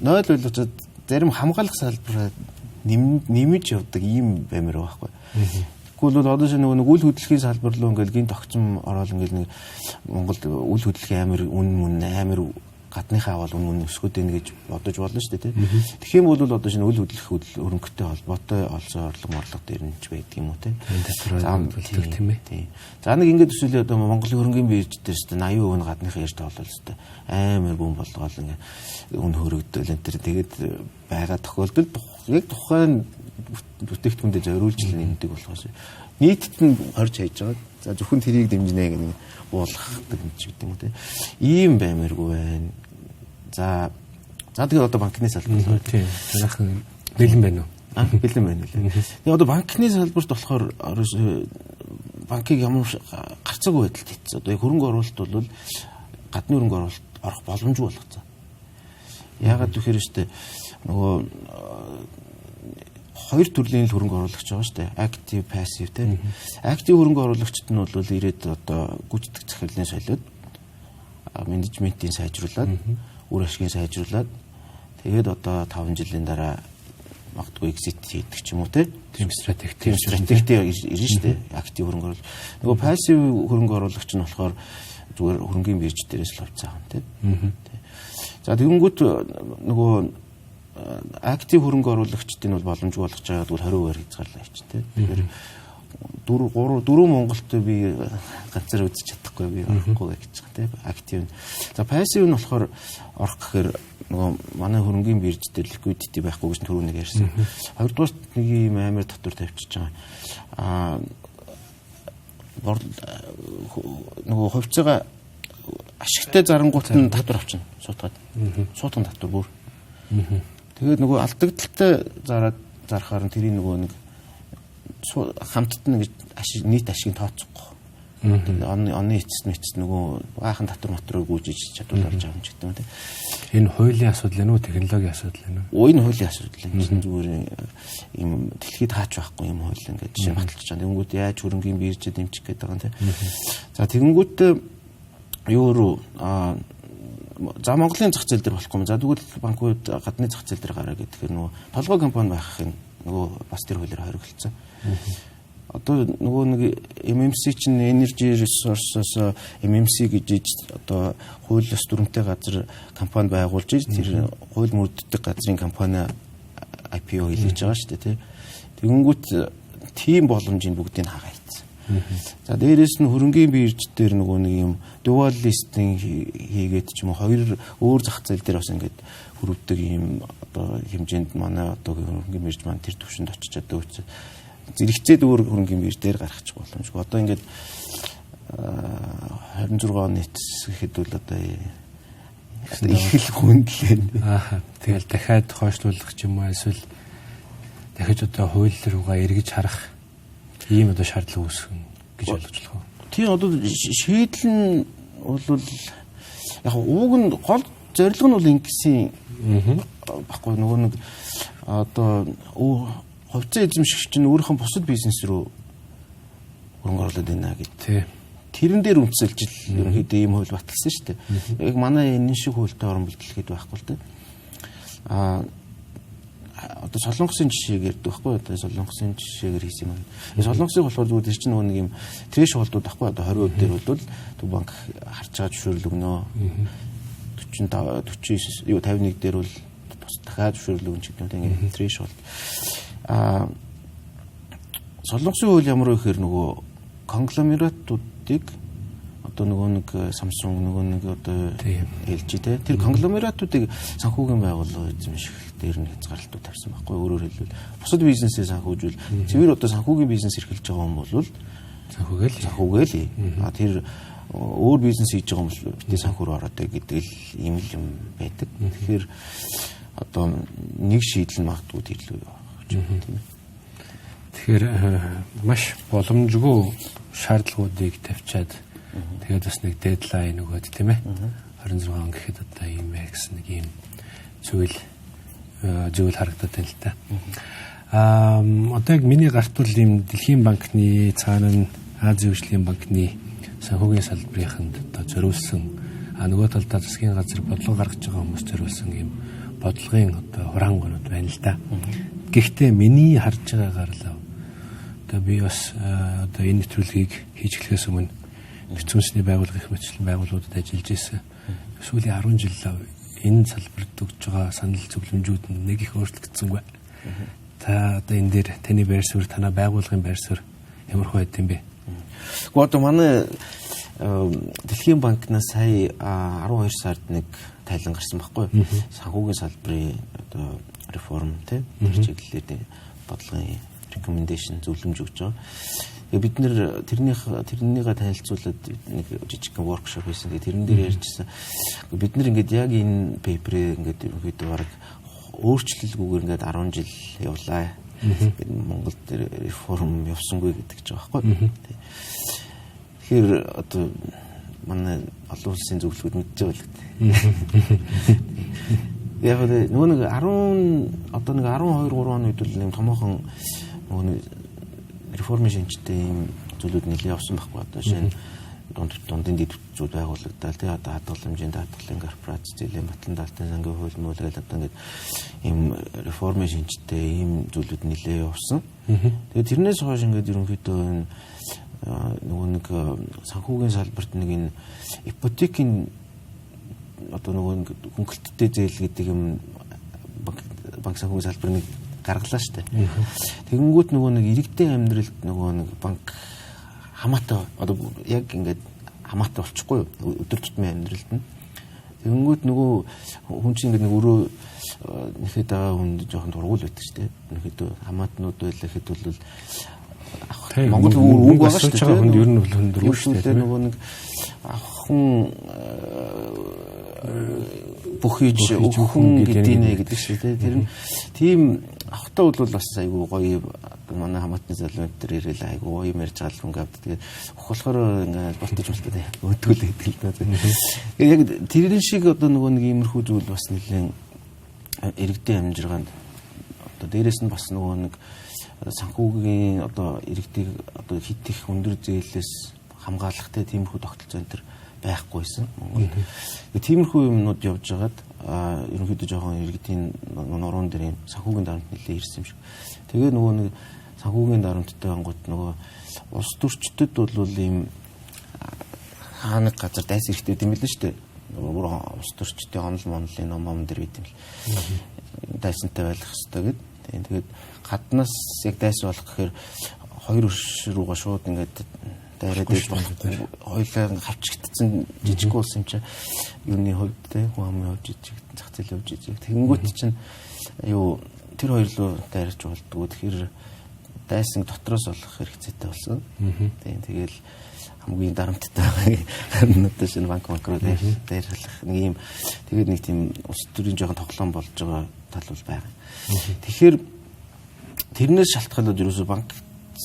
0 ойлгочод зарим хамгаалах салбараа нэмж явдаг ийм баймар байгаа байхгүй. Тэгвэл бол одоо шинэ нөгөө нэг үл хөдлөхийн салбар руу ингээл гинт огцом ороод ингээл нэг Монголд үл хөдлөхийн амар үн мөн амар гадныхаа аваад үн мөн өсгöd ийн гэж бодож болно шүү дээ, тий. Тэгэх юм бол одоо шинэ үл хөдлөх хөрөнгөтэй холбоотой олсон орлого морлого дээр нь ч байдаг юм уу, тий. За тийм ээ. За нэг ингээд төсөөлөө одоо Монголын хөрөнгөний бирж дээр шүү дээ 80% нь гадныхаа ярьж тоглол шүү дээ. Амар бүүн болгоол ингээд үн хөрөгдөл энэ төр тэгээд байгаа тохиолдолд яг тухайн бүтээгдэхүүндээ зориулж л нэмдэг болохоос нийтэд нь хорж хайж байгаа. За зөвхөн тэрийг дэмжинэ гэх нэг буулгахдаг юм ч гэдэг юм уу те. Ийм баймаргүй байна. За тэгээд одоо банкны салбар. Тийм. Манайхан бэлэн байна уу? Бэлэн байна лээ. Тэгээд одоо банкны салбарт болохоор банкыг ямар гарцаагүй байдалд хийсэн. Одоо яг хөрөнгө оруулалт бол гадны хөрөнгө оруулалт орох боломжгүй болгоцсон. Яагаад гэхээр штэ нөгөө хоёр төрлийн л хөрөнгө оруулагч байгаа шүү дээ. Active, passive тийм. Active хөрөнгө оруулагчид нь бол ирээд одоо гүйцэтгэх захирлын солиод менежментийн сайжруулад, үр ашигын сайжруулад тэгээд одоо 5 жилийн дараа магадгүй exit хийдэг ч юм уу те. Тийм стратегтэй. Тийм стратегтэй ирнэ шүү дээ. Active хөрөнгө оруулалт. Нөгөө passive хөрөнгө оруулагч нь болохоор зүгээр хөрөнгөний бирж дээрээс л хувьцаа авах тийм. За тэгэнгүүт нөгөө актив хөрөнгө оруулагчдын бол боломжгүй болгож байгаад бол 20% хязгаарлаа хийчих тийм. Тэгэхээр 4 3 4 Монголд би ганцаар үзэж чадахгүй би орохгүй гэж байгаа тийм. Актив. За пассив нь болохоор орох гэхээр нөгөө манай хөрөнгөний бирж дээр liquidity байхгүй гэж түрүү нэг ярьсан. Хоёрдугаар нэг юм амар татвар тавьчихж байгаа. Аа нөгөө хувьцаагаа ашигтай зарангуут нь татвар авчна суутгаад. Суутган татвар бүр. Тэгээд нөгөө алдагдaltaй зараад зарахаар нь тэрийг нөгөө нэг хамтд нь гэж ашиг нийт ашигыг тооцохгүй. Тэгээд оны эцэст мэцэст нөгөө баахан татвар матрыг гүйжиж чадвал олж авах юм ч гэдэг юм тийм. Энэ хуулийн асуудал энэ үү, технологийн асуудал энэ үү? Энэ хуулийн асуудал энэ чинь зүгээр юм дэлхийд хаач байхгүй юм хууль ингээд жишээ баталж байгаа. Тэнгүүд яаж хөрөнгөний биржээ дэмжих гээд байгаа юм тийм. За тэгэнгүүт юу руу за Монголын зах зээл дээр болохгүй юм. За тэгвэл банкуд гадны зах зээл дээр гараа гэхээр нөгөө толгой компани байх юм нөгөө бас тэр хуулиар хоригдсон. Одоо нөгөө нэг MMC чинь Energy Resources MMC гэж одоо хууль ёс дүрмтэй газар компани байгуулж тэр хууль мөрддөг газрын компани IPO хийлгэж байгаа шүү дээ тий. Тэгэнгүүт тийм боломжийг бүгдийг хагаа хийсэн. За дээрээс нь хөрөнгөний бирж дээр нөгөө нэг юм dual listing хийгээд ч юм уу хоёр өөр зах зээл дээр бас ингээд хөрөвдөг юм одоо хэмжээнд манай одоо хөрөнгөний бирж маань тэр төвшөнд очиж чаддаг учраас зэрэгцээд өөр хөрөнгөний бирж дээр гаргачих боломжгүй. Одоо ингээд 26 оны эцэс гэхэд бол одоо их л хүндлээ. Аа тэгэл дахиад хойшлуулах ч юм уу эсвэл дахиж одоо хууль руугаа эргэж харах ийм одоо шаардлага үүсгэн гэж ойлгож болох уу? Тийм одоо шийдэл нь бол яг ууг нь гол зорилго нь бол ингэсэн баггүй нөгөө нэг одоо хувьцаа эзэмшигч нь өөрийнхөө бусад бизнес рүү хөрөнгө оруулаад байна гэдэг. Тийм. Тэрэн дээр үндэслэж л ерөнхийдөө ийм хууль баталсан шүү дээ. Яг манай энэ шиг хуультай орон бол дэлхийд байхгүй л дээ. Аа одоо Солонгосын жишээг ярьдаг байхгүй одоо Солонгосын жишээгээр хийсэн юм. Солонгосыг болохоор зүгээр тэр чинь нөгөө нэг юм трэшхолдууд байхгүй одоо 20% дээр бол төв банк харж байгаа зөвшөөрөл өгнө. 45 49 юу 51 дээр бол бас дахиад зөвшөөрөл өгнө ч гэдэг юм ингээд трэшхолд. Аа Солонгосын хууль ямар вэ гэхээр нөгөө конгломератуудыг одоо нөгөө нэг Samsung нөгөө нэг одоо LG те тэр конгломератуудыг санхүүгийн байгууллага эзэмших дээр нь хязгаарлалтууд тавьсан байхгүй. Өөрөөр хэлбэл бусад бизнесээ санхүүжүүл цэвэр одоо санхүүгийн бизнес эрхэлж байгаа хүн бол санхүүгээл а тэр өөр бизнес хийж байгаа юм бол битээ санхүү рүү ороод гэдэг л ийм л юм байдаг. Тэгэхээр одоо нэг шийдэл нь магадгүй тэр лүү явах юм тийм ээ. Тэгэхээр маш боломжгүй шаардлагуудыг тавьчаад тэгээд бас нэг deadline өгөөд, тийм ээ, 26 он гэхэд одоо ийм байх гэсэн нэг ийм зүйл харагдаад байна л та. Одоо яг миний гарт бол ийм Дэлхийн банкны цаана нь Азийн хөгжлийн банкны санхүүгийн салбарынханд одоо зориулсан, нөгөө талдаа засгийн газар бодлого гаргаж байгаа хүмүүс зориулсан ийм бодлогын одоо хураангуйнууд байна л да. Гэхдээ миний харж байгаагаар л одоо би бас одоо энэ нэвтрүүлгийг хийж эхлэхээс өмнө нэгдсэн үндэсний байгууллага их мэтчлэн байгууллагуудад ажиллаж байсан. Сүүлийн 10 жил энэ салбарт өгж байгаа санал зөвлөмжүүд нь нэг их өөрчлөгдсөнгүй. Та одоо энэ дээр таны байр суурь, танай байгууллагын байр суурь ямар хөө байд юм бэ? Гэхдээ одоо манай Дэлхийн банкнаас сая 12 сард нэг тайлан гарсан байхгүй юу? Санхүүгийн салбарын одоо реформ, тийм, тэр чиглэлээр бодлогын recommendation, зөвлөмж өгч байгаа. Тэгээ бид нэр тэрнийгээ танилцуулаад нэг жижигхэн workshop хийсэн. Тэгээ тэрэн дээр ярьжсэн. Бид нэр ингээд яг энэ paper ийг ингээд ерөнхийдөө бараг өөрчлөлгүйгээр ингээд 10 жил явлаа. Ингээд Монголд реформ явсангүй гэдэг ч байгаа байхгүй. Тэгэхээр одоо манай олон улсын зөвлөгөөд мэдж байгаа л гэдэг. Яг нөгөө нэг 10 одоо нэг 12 3 оны үед бол нэг томоохон нөгөө нэг реформын шинжтэй ийм зүйлүүд нэлээд явсан байхгүй. Одоо шинэ дундын дэд бүтцүүд байгуулагдаад, тий, одоо хадгаламжийн даатгалын корпорац, зээлийн батлан даалтын сангийн хууль мууль гэл одоо ингээд ийм реформын шинжтэй ийм зүйлүүд нэлээд явсан. Тэгээд тэрнээс хойш ингээд ерөнхийдөө энэ нөгөө нэг санхүүгийн салбарт нэг энэ ипотекийн одоо нөгөө нэг хөнгөлөлттэй зээл гэдэг юм банк санхүүгийн салбар нэг гаргалаа штэ. Тэгэнгүүт нөгөө нэг иргэдийн амьдралд нөгөө нэг банк хамаатай одоо яг ингээд хамаатай болчихгүй юу, өдөр тутмын амьдралд нь. Тэгэнгүүт нөгөө хүн чинь ингээд нэг өрөө нэхэд байгаа хүнд жоохон дургуул байдаг штэ. Ерөнхийдөө хамаатнууд байлаа гэхэд бол Монгол үг байгаа шүү дээ. Хүнд ер нь бол хүнд шүү дээ. Нөгөө нэг авах хүн бүх хийж өгөх хүн гэдийнэ гэдэг шиг, тий. Тэр нь тийм авахтаа бол бас айгүй гоё, манай хамаатны залуу энэ төр ирээл айгүй гоё юм ярьж байгаа л хүн авд. Тэгээд өгөх болохоор ингээд болтож болтоо өөдгөл гэдэг л да. Тэгээд яг тэрэн шиг одоо нөгөө нэг иймэрхүү зүйл бас нэлээд иргэдийн амжиргаанд одоо дээрэс нь бас нөгөө нэг санхүүгийн одоо иргэдийг одоо хит их өндөр зээлээс хамгаалах те тиймэрхүү тогтолцоо энэ төр байхгүйсэн Монголд. Тиймэрхүү юмнууд явж байгаад ерөнхийдөө жоохон иргэдийн нуруунд дээр юм санхүүгийн дарамт нэлээд ирсэн юм шиг. Тэгээ нөгөө нэг санхүүгийн дарамттай ангууд нөгөө улс төрчдөд бол ийм хаа нэг газар дайс эрэхтэй юм билээ шүү дээ. Бүр улс төрчдийн онол монолын ном ном дээр байт юм л. Дайсантай байх хэрэгтэй гэд. Тэгээд гаднаас яг дайс болох гэхээр хоёр өрш рүүгээ шууд ингээд дайраад ээж болохгүй, хоёлаа хавчигдсан жижиг болсон юм чи юуны хувьд те хүн амын хувьд жижиг, зах зээлийн хувьд жижиг. Тэгэнгүүт чинь юу тэр хоёр руу дайрч болдгоо. Тэгэхээр дайсан дотроос олох хэрэгцээтэй болсон. Тийм, тэгэл хамгийн дарамттай байгаа шинэ банк руу дайрлах нэг юм, тэгээд нэг тийм улс төрийн жоохон тоглоом болж байгаа тал бол байгаа. Тэгэхээр тэрнээс шалтгаалаад ерөөсөө банк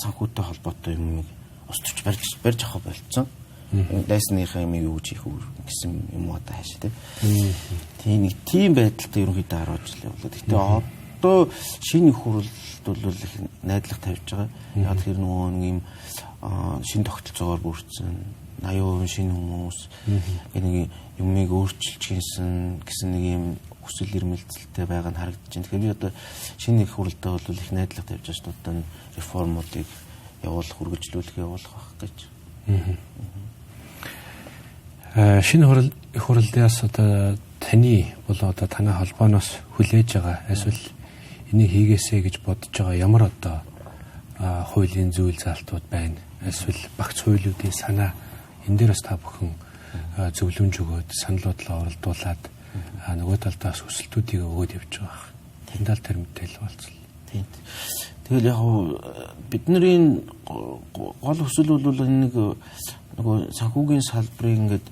санхүүтэй холбоотой юм улс төрч барьж авах болцсон. Дайсныхаа юм юу гэж хийх үү гэсэн юм уу одоо хаашаа тий. Тийм, нэг тийм байдалтай ерөнхийдөө 10 жил явлаа. Гэхдээ одоо шинэ их хурлд бол их найдлага тавьж байгаа. Яг тэр нөгөө нэг юм шинэ тогтолцоогоор бүрдсэн 80% шинэ хүмүүс нэг юмыг өөрчилж хийсэн гэсэн нэг юм хүсэл эрмэлзэлтэй байгаа нь харагдаж байна. Тэгэхээр би одоо шинэ их хурлдаа бол их найдлага тавьж байгаа шүү дээ. Одоо реформуудыг явуулах, үргэлжлүүлэх, явуулах байх гэж. Шинэ хурал их хурлаас одоо таны бол одоо танай холбооноос хүлээж байгаа эсвэл энийг хийгээсэй гэж бодож байгаа ямар одоо хуулийн зүйл заалтууд байна? Эсвэл багц хуулиудын санаа энэ дээр бас та бүхэн зөвлөмж өгөөд, санал бодлоо оролдуулаад, нөгөө талдаа бас хүсэлтүүдийг өгөөд явж байгаа. Тэн тал тэр мэдээлэл болцол. Тийм. Тэгэл яг бидний гол хүсэл бол энэ нэг нөгөө санхүүгийн салбарыг ингээд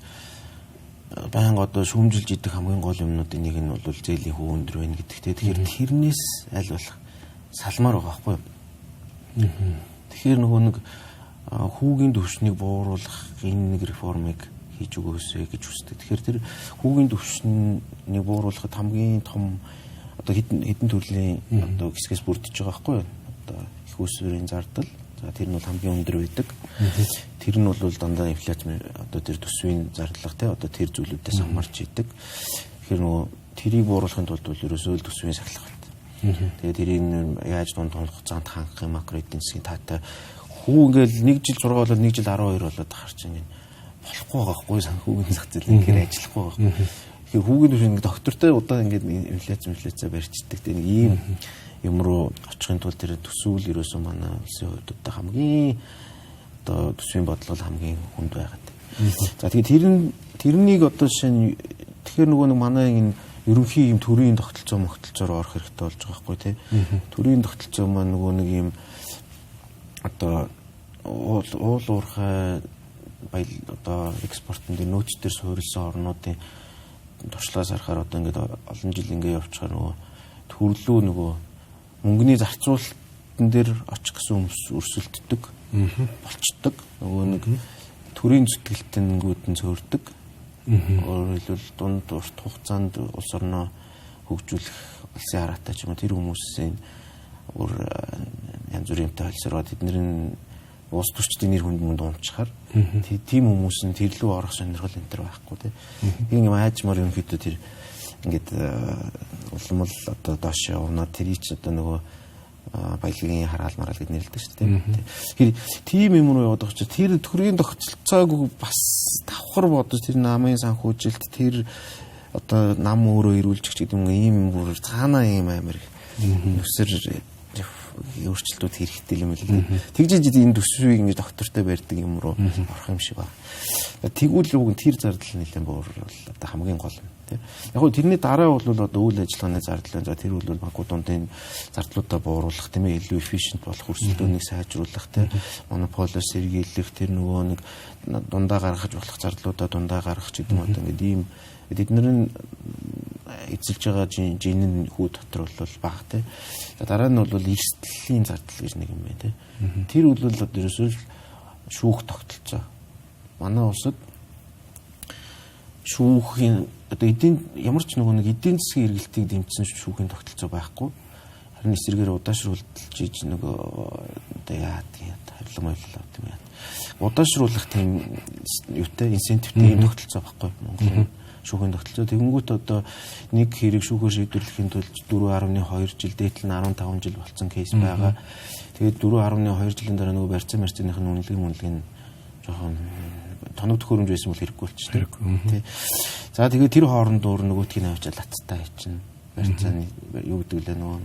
байнга одоо шүүмжилж идэх хамгийн гол юмнуудын нэг нь бол зээлийн хүү өндөр байна гэдэгтэй. Тэгэхээр тэрнээс аль болох салмаар байгаа байхгүй юу? Тэгэхээр нөгөө нэг хүүгийн түвшнийг бууруулах энэ нэг реформыг хийж өгөөсэй гэж хүсдэг. Тэгэхээр тэр хүүгийн түвшнийг бууруулахад хамгийн том одоо хэдэн төрлийн одоо хэсгээс бүрдэж байгаа байхгүй юу? Одоо их усвэрийн зардал. За тэр нь бол хамгийн өндөр байдаг. Тэр нь бол дандаа инфляц одоо тэр төсвийн зарлага те одоо тэр зүйлүүдээс хамаарч идэг. Тэгэхээр нөгөө тэрийг бууруулахын тулд бол ерөөсөө л төсвийн сахилгалт. Тэгээд тэрийг яаж дунд хугацаанд хангах юм, макро эдийн засгийн таатай хүү ингээл 1 жил 6 болоод 1 жил 12 болоод хар чинь ингэ болохгүй байгаа байхгүй санхүүгийн зах зээл үнэхээр ажиллахгүй байгаа. Тэгэхээр хүүгийн түвшин ингэ доктортой удаан ингээд инфляц барьцдаг. Тэгээ нэг ийм юм руу очихын тулд тэр төсөөл ерөөсөө манай улсын хувьд одоо хамгийн одоо төсвийн бодлого хамгийн хүнд байгаад. За тэгээд тэрнийг одоо жишээ нь тэгэхээр нөгөө нэг манай энэ ерөнхий юм төрийн тогтолцоо могтолцоор орох хэрэгтэй болж байгаа байхгүй тий. Төрийн тогтолцоо маань нөгөө нэг юм одоо уул уурхай баял одоо экспортын дээр нөөц дээр суурилсан орнуудын туршлагаас харахаар одоо ингээд олон жил ингээд явчихаар нөгөө төрлөө нөгөө мөнгөний зарцуулалтан дээр очих гэсэн өрсөлддөг болчдөг. Нөгөө нэг төрийн зүтгэлтэнгүүд нь цөөрдөг. Өөрөөр хэлбэл дунд урт хугацаанд улс орноо хөгжүүлэх улсын хараатай ч юм уу тэр хүмүүсийн өөр янз бүрийн юмтай холсороо тэдний улс төрчдийн нэр хүнд мөнд унчхаар тийм хүмүүс нь тэр лүү орох сонирхол энэ төр байхгүй тий. Тийм юм аажмаар ерөнхийдөө тэр ингээд улам л одоо доош явна тэрий ч одоо нөгөө баялагын хараал мараал гэд нэрлэдэг шүү дээ. Тэгэхээр тийм юм руу яваад байгаа ч тэр төрийн тогтолцоог бас давхар бодож тэр намын санхүүжилт тэр одоо нам өөрөө эрүүлчих гэдэг юм ийм бүр цаанаа ийм амар нүсэр өөрчлөлтүүд хэрэгтэй юм л дээ. Тэгж энэ төсвийг ингэж доктортой барьдаг юм руу орох юм шиг байна. Тэгвэл уг нь тэр зардал нэлээд бууруул одоо хамгийн гол юм тий. Яг нь тэрний дараа бол одоо үйл ажиллагааны зардал байна. За тэр бол банкуд дундын зардлуудаа бууруулах тийм ээ илүү efficient болох өрсөлдөөнийг сайжруулах тий. Монополоос сэргийлэх тэр нөгөө нэг дундаа гаргаж болох зардлуудаа дундаа гаргах гэдэг юм одоо ингээд ийм тэд нар нь эзэлж байгаа жин нь хүү дотор бол бага тий. Дараа нь бол эрсдлийн зардал гэж нэг юм байна тий. Тэр бол одоо ерөөсөө шүүх тогтолцоо. Манай улсад шүүхийн одоо эдийн ямар ч нөгөө нэг эдийн засгийн эргэлтийг дэмжсэн шүүхийн тогтолцоо байхгүй. Харин эсрэгээр удаашруулж иж нөгөө одоо яадаг харилга моёлоо тийм яа. Удаашруулах тийм юутай инсентивтэй ийм тогтолцоо байхгүй Монголын шүүхийн тогтолцоо. Тэгэнгүүт одоо нэг хэрэг шүүхээр шийдвэрлэхийн тулд 4.2 жил, дээдл нь 15 жил болцсон кейс байгаа. Тэгээд 4.2 жилийн дараа нөгөө барьцаа марцааных нь үнэлгээ нь жоохон тоног төхөөрөмж байсан бол хэрэггүй болчихсон тий. За тэгээд тэр хооронд уур нөгөөтгийг авчиад латтай хийчин. Барьцааны юу гэдэг лээ нөгөө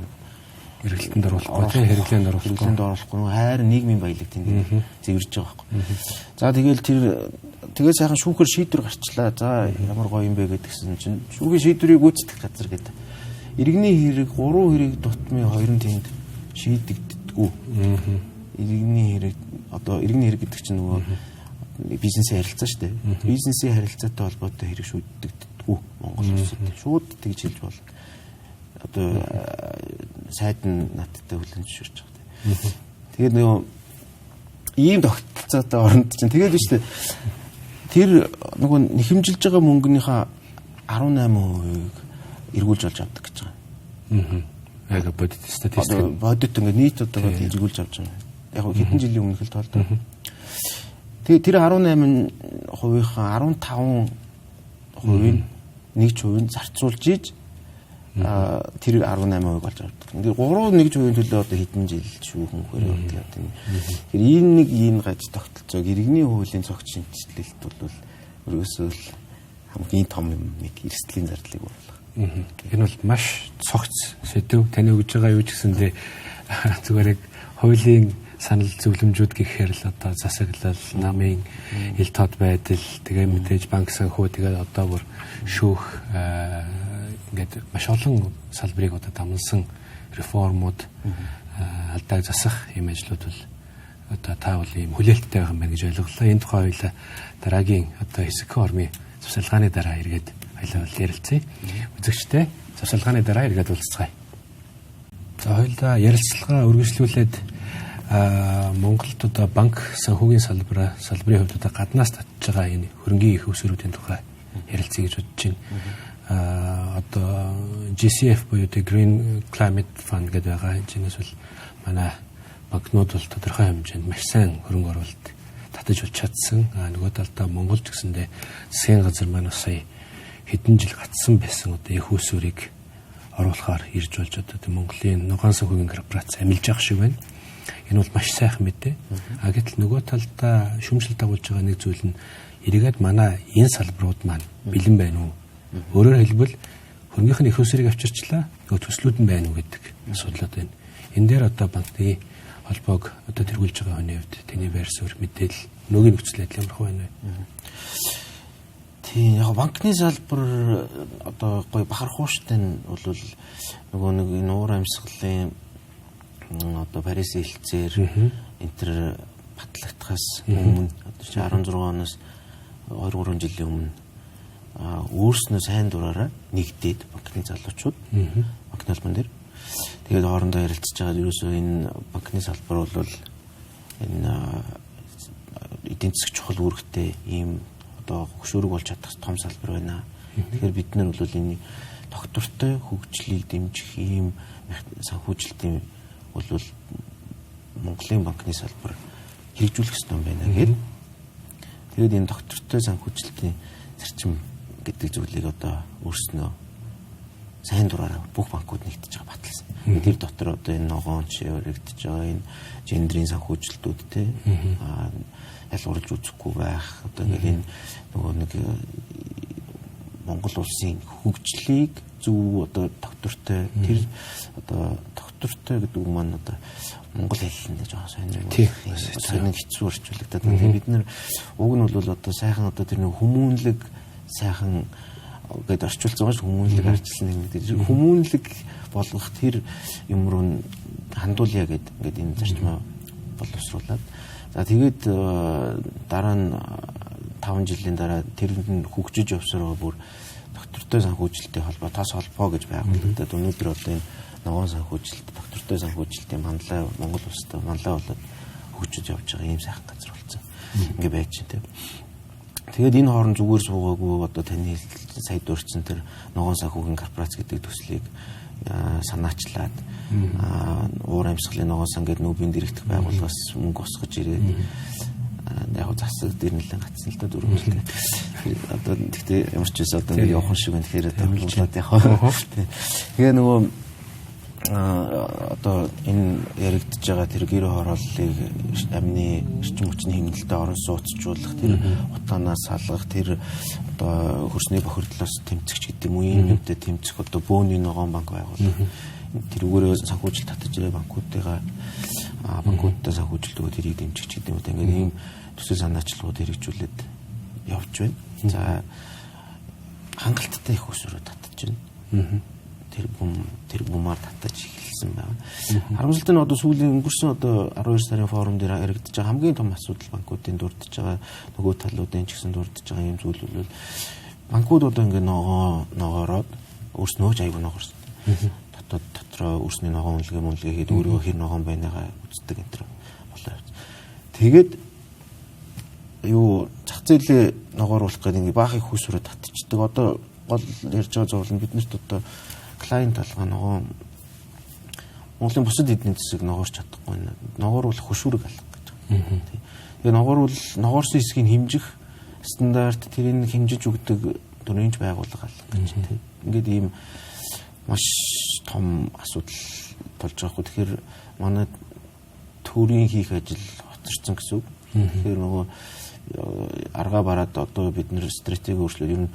хэрэглэлтэнд оруулахгүй тий, хэрэглээнд оруулахгүй. Хэрэглээнд оруулахгүй нөгөө хайр нийгмийн баялаг тэнд зэвэрж байгаа байхгүй. За тэгэл тэр тэгээд сайхан шүүхээр шийдвэр гарчлаа. За ямар гоё юм бэ гэдгсэн чинь шүүхийн шийдвэрийг гүйцэтгэх газар гэдэг. Иргэний хэрэг 3 хэрэг дутмын 2 нь тэнд шийдэгддэггүй. Иргэний хэрэг одоо иргэний хэрэг гэдэг чинь нөгөө бизнесийн харилцаа шүү дээ. Бизнесийн харилцаатай холбоотой хэрэг шийдэгддэггүй Монгол улсад. Шууд тэгж хэлж болно. Одоо сайд нь надтай хүлээн зөвшөөрч байгаа тийм. Тэгээд нөгөө ийм тогтолцоотой оронд чинь тэгээд биш үү? Тэр нөгөө нэхэмжилж байгаа мөнгөнийхөө 18%-ийг эргүүлж олж авдаг гэж байгаа. Яг бодит статистик. Бодит ингээд нийт одоо эргүүлж авч байгаа. Яг хэдэн жилийн өмнөх л тоолдоо. Тэгээд тэр 18%-ийнхаа 15% нь 1% нь зарцуулж иж тэр 18% болж авдаг. Ингээд 3.1% төлөө одоо хэдэн жил шүүхэн хөр явдаг юм. Тэгэхээр энэ нэг ийм гаж тогтолцоог иргэний хуулийн цогц шинэчлэлт бол ерөөсөө л хамгийн том юм нэг эрсдлийн зардлыг оруулах. Энэ бол маш цогц сэдв. Таны өгж байгаа юу ч гэсэндээ зүгээр яг хуулийн санал зөвлөмжүүд гэхээр л одоо засаглал, намын ил тод байдал, тэгээ мэдээж банк санхүү, тэгээд одоо бүр шүүх ингээд маш олон салбарыг одоо дамнасан реформууд алдааг засах юм ажлууд бол одоо та бол ийм хүлээлттэй байгаа юм байна гэж ойлголоо. Энэ тухай хоёлаа дараагийн одоо хэсэгхэн ормын завсарлагын дараа эргээд хоёлаа бол ярилцъя. Үзэгчтэй завсарлагын дараа эргээд уулзцгаая. За хоёлаа ярилцлага үргэлжлүүлээд Монголд одоо банк санхүүгийн салбарын хувьд одоо гаднаас татж байгаа энэ хөрөнгийн их усруудын тухай ярилцъя гэж бодож байна. Одоо GCF буюу The Green Climate Fund гэдэг байгаа. Энэчнээс бол манай банкнууд бол тодорхой хэмжээнд маш сайн хөрөнгө оруулалт татаж болж чадсан. Нөгөө талдаа Монгол ч гэсэндээ засгийн газар маань бас сая хэдэн жил гацсан байсан одоо их усрыг оруулахаар ирж болж одоо Монголын ногоон санхүүгийн корпорац амилж явах шиг байна. Энэ бол маш сайхан мэдээ. Гэтэл нөгөө талдаа шүүмжлэл дагуулж байгаа нэг зүйл нь эргээд манай энэ салбарууд маань бэлэн байна уу? Өөрөөр хэлбэл хөрөнгийнх нь их усрыг авчирчлаа. Нөгөө төслүүд нь байна уу гэдэг асуудлууд байна. Энэ дээр одоо банкны холбоог одоо тэргүүлж байгаа хүний хувьд таны байр суурь мэдээлэл нөөгийн нөхцөл байдал ямар байна вэ? Тийм, яг банкны салбар одоо гоё бахархууштай нь бол нөгөө нэг энэ уур амьсгалын одоо Парисын хэлцээр энэ төр батлагдахаас өмнө одоо чи 16 оноос 2-3 жилийн өмнө өөрснөө сайн дураараа нэгдээд банкны залуучууд банкны холбоон дээр тэгээд хоорондоо ярилцж байгаа. Ерөөсөө энэ банкны салбар бол энэ эдийн засаг чухал үүрэгтэй ийм одоо хөшүүрэг болж чадах том салбар байна. Тэгэхээр бид нар бол энэ тогтвортой хөгжлийг дэмжих ийм санхүүжилтийн бол Монголын банкны салбар хэрэгжүүлэх ёстой юм байна гээд. Тэгээд энэ тогтвортой санхүүжилтийн зарчим гэдэг зүйлийг одоо өөрснөө сайн дураараа бүх банкуд нэгтэж байгаа баталсан. Тэр дотор одоо энэ ногоон яригдж байгаа энэ гендрийн санхүүжилтүүд те ялгуурлаж үзэхгүй байх. Одоо ингээл энэ нөгөө нэг Монгол улсын хөгжлийг зөв одоо тогтвортой тэр одоо тогтвортой гэдэг үг маань одоо монгол хэллэндээ жоохон сонир сонир хэцүү орчуулагдаад байна. Бид нар уг нь бол одоо сайхан одоо тэр нэг хүмүүнлэг сайхан гэдээ орчуулсан байгаа ш хүмүүнлэг арчилсан нэг хүмүүнлэг болгох тэр юм руу хандуулъя гэд ингээд энэ зарчмаа боловсруулад за тэгээд дараа нь 5 жилийн дараа тэрэнд нь хөгжиж явсараа бүр доктортой санхүүжилтийн холбоо тос холбоо гэж байгуулагдаад өнөөдөр одоо энэ ногоон санхүүжилт доктортой санхүүжилтийн манлай Монгол улстай манлай болоод хөгжиж явж байгаа ийм сайхан газар болсон. Ингээ байж байна тийм. Тэгээд энэ хооронд зүгээр суугаагүй одоо таны сая дурдсан тэр ногоон санхүүгийн корпорац гэдэг төслийг санаачлаад уур амьсгалын ногоон сан гэдэг нүүбийн дэрэгдэх байгууллагаас мөнгө босгож ирээд яг засаг дээр нэлээд гацсан л да 4 жил. Одоо тэгтээ ямар ч байсан одоо ингэ явах шиг байна. Тэгэхээр одоо болоод явах. Тэгээ нөгөө одоо энэ яригдж байгаа тэр гэр хорооллыг амны эрчим хүчний хэмнэлтэд орон сууцжуулах, тэр утаанаас салгах, тэр одоо хөрсний бохирдлоос тэмцэх гэдэг юм уу ийм юмтай тэмцэх одоо бөөний ногоон банк байгуулах. Тэрүүгээрээ санхүүжилт татаж ирээ банкуудыгаа банкудтай санхүүжилт өгөө тэрийг дэмжих гэдэг юм уу. Ингээд ийм төсөл санаачлагууд хэрэгжүүлээд явж байна. За хангалттай их өсвөрөө татаж байна. Тэр бумаар татаж эхэлсэн байна. Харамсалтай нь одоо сүүлийн өнгөрсөн одоо 12 сарын форум дээр яригдж байгаа хамгийн том асуудал банкуудын дурдж байгаа нөгөө талуудын ч гэсэн дурдж байгаа юм зүйл бол банкуд одоо ингээд ногоороод өөрснөө ч аягүй ногоорсон. Дотроо өөрсний ногоон үнэлгээ хийгээд өөрийгөө хэр ногоон байнаагаа үздэг энэ төр болоо явц. Тэгээд юу зах зээлээ ногооруулах гэдэг ингээ баах их хүсвэрээ татчихдаг. Одоо гол ярьж байгаа зурлал нь биднэрт одоо клиент алгаа ногоон Монголын бусад эдийн засаг ногоорч чадахгүй байна. Ногооруулах хөшүүрэг алга гэж байгаа. Тэгээ ногоорсон хэсгийг хэмжих стандарт тэрийг хэмжиж өгдөг төрийн байгууллага алга гэж тийм. Ингээд ийм маш том асуудал болж байгаа хгүй. Тэгэхээр манай төрийн хийх ажил хоцорсон гэсэн үг. Тэгэхээр нөгөө аргаа бараад одоо бид нэр стратеги өөрчлөлт ер нь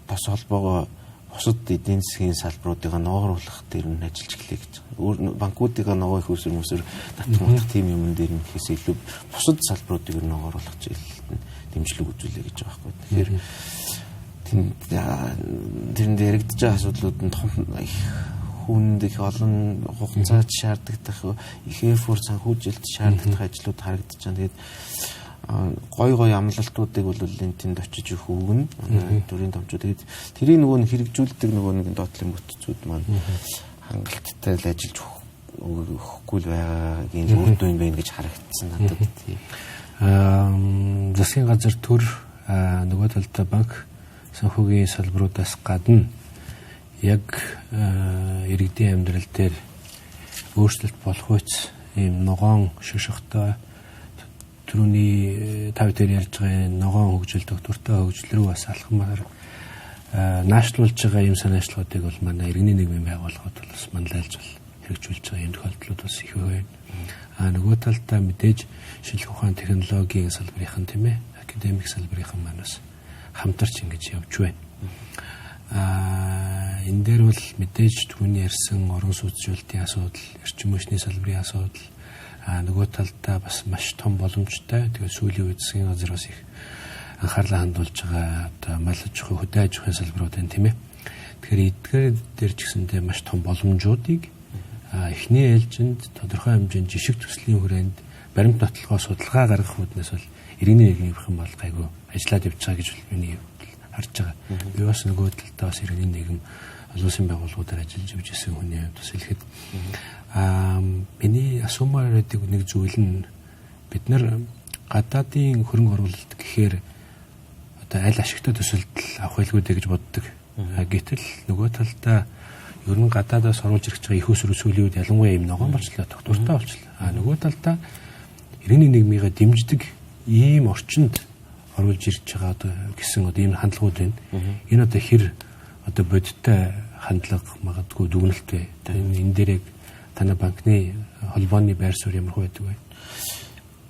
тос холбоогоо бусад эдийн засгийн салбаруудыгаа ногооруулах дээр нь ажиллаж эхлэе гэж. Өөр банкуудыгаа ногоо их үсэр мөсөр татах мутах тийм юмн дээр нь гэхээс илүү бусад салбаруудыг ер нь ногооруулах чиглэлд нь дэмжлэг үзүүлье гэж байгаа байхгүй. Тэгэхээр тэрэнд яригдж байгаа асуудлууд нь том их хүнд их олон хугацаад шаардлагатай их эфорт санхүүжилт шаардлагатай ажлууд харагдаж байна. Тэгээд гой гой амлалтуудыг бол энэ тэнд очиж өгөх өгнө. Манай төрийн томчууд. Тэгээд тэрийг нөгөө нэг хэрэгжүүлдэг нөгөө нэг доотлын бүтцүүд маань хангалттай л ажиллаж Өгөхгүй л байгаагийн үр дүн байна гэж харагдсан надад. Засгийн газар төр нөгөө талдаа банк санхүүгийн салбаруудаас гадна яг иргэдийн амьдрал дээр өөрчлөлт болох үс ийм ногоон шошготой түрүүний та бүхэн ярьж байгаа ногоон хөгжил, доктортой хөгжил рүү бас алхмаар наашлуулж байгаа ийм санаачлалуудыг бол манай иргэний нийгмийн байгууллагууд бол бас манлайлж бол хэрэгжүүлж байгаа ийм тохиолдлууд бас их байна. Нөгөө талдаа мэдээж шинжлэх ухаан технологийн салбарын тийм академик салбарын маань бас хамтарч ингэж явж байна. Энэ дээр бол мэдээж түүний ярьсан орон сууцчлалтын асуудал, эрчим хүчний салбарын асуудал, нөгөө талдаа бас маш том боломжтой. Тэгээд сүүлийн үед засгийн газар бас их анхаарлаа хандуулж байгаа одоо мал аж ахуй, хөдөө аж ахуйн салбарууд байна тийм. Тэгэхээр эдгээр дээр ч гэсэндээ маш том боломжуудыг эхний ээлжинд тодорхой хэмжээнд жишг төслийн хүрээнд баримт нотлохоо судалгаа гаргах үүднээс бол иргэний нийгмийн бол гайгүй ажиллаад явж байгаа гэж миний харж байгаа. Би бас нөгөө талдаа бас иргэний нийгэм олон улсын байгууллагуудаар ажиллаж явж исэн хүний хувьд бас хэлэхэд миний асуумаар байдаг нэг зүйл нь бид нар гадаадын хөрөнгө оруулалт гэхээр одоо аль ашигтай төсөлд авах байлгүй дээ гэж боддог. Гэтэл нөгөө талдаа ер нь гадаадаас оруулж ирэх байгаа их усруу сүүлийн үед ялангуяа юм ногоон болчлоо, тогтвортой болчлоо. Нөгөө талдаа иргэний нийгмийгээ дэмждэг ийм орчинд оруулж ирж байгаа одоо гэсэн одоо ийм хандлагууд байна. Энэ одоо хэр одоо бодиттой хандлага магадгүй дүгнэлт вэ? Энэ дээр яг танай банкны холбооны байр суурь ямар байдаг вэ?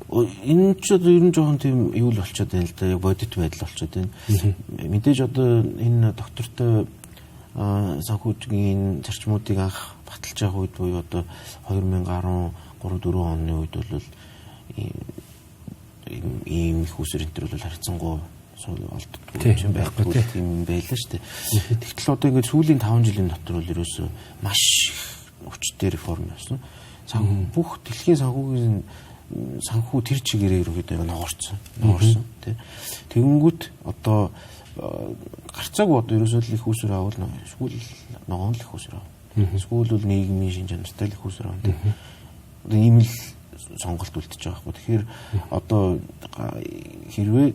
Энэ ч одоо ер нь жоохон тийм юу л болчиход байна л да. Яг бодит байдал болчиход байна. Мэдээж одоо энэ доктортой санхүүгийн зарчмуудыг анх баталж байгаа үед буюу одоо 2013 4 оны үед бол ийм их усэр энэ төр бол харьцангуй олддгүй юм байхгүй тийм байлаа шүү дээ. Тэгтэл одоо ингээд сүүлийн 5 жилийн дотор бол ерөөсөө маш их хүчтэй реформ явсан. Бүх дэлхийн санхүүгийн санхүү тэр чигээрээ ерөөхдөө ногоорцсон. Ногоорсон тий. Тэгэнгүүт одоо гарцаагүй одоо ерөөсөө л их усэр авал эсвэл ногоон л их усэр ав. Эсвэл бол нийгмийн шин чанартай л их усэр ав тий. Одоо ийм л сонголт үлдчихэж байгаа байхгүй. Тэгэхээр одоо хэрвээ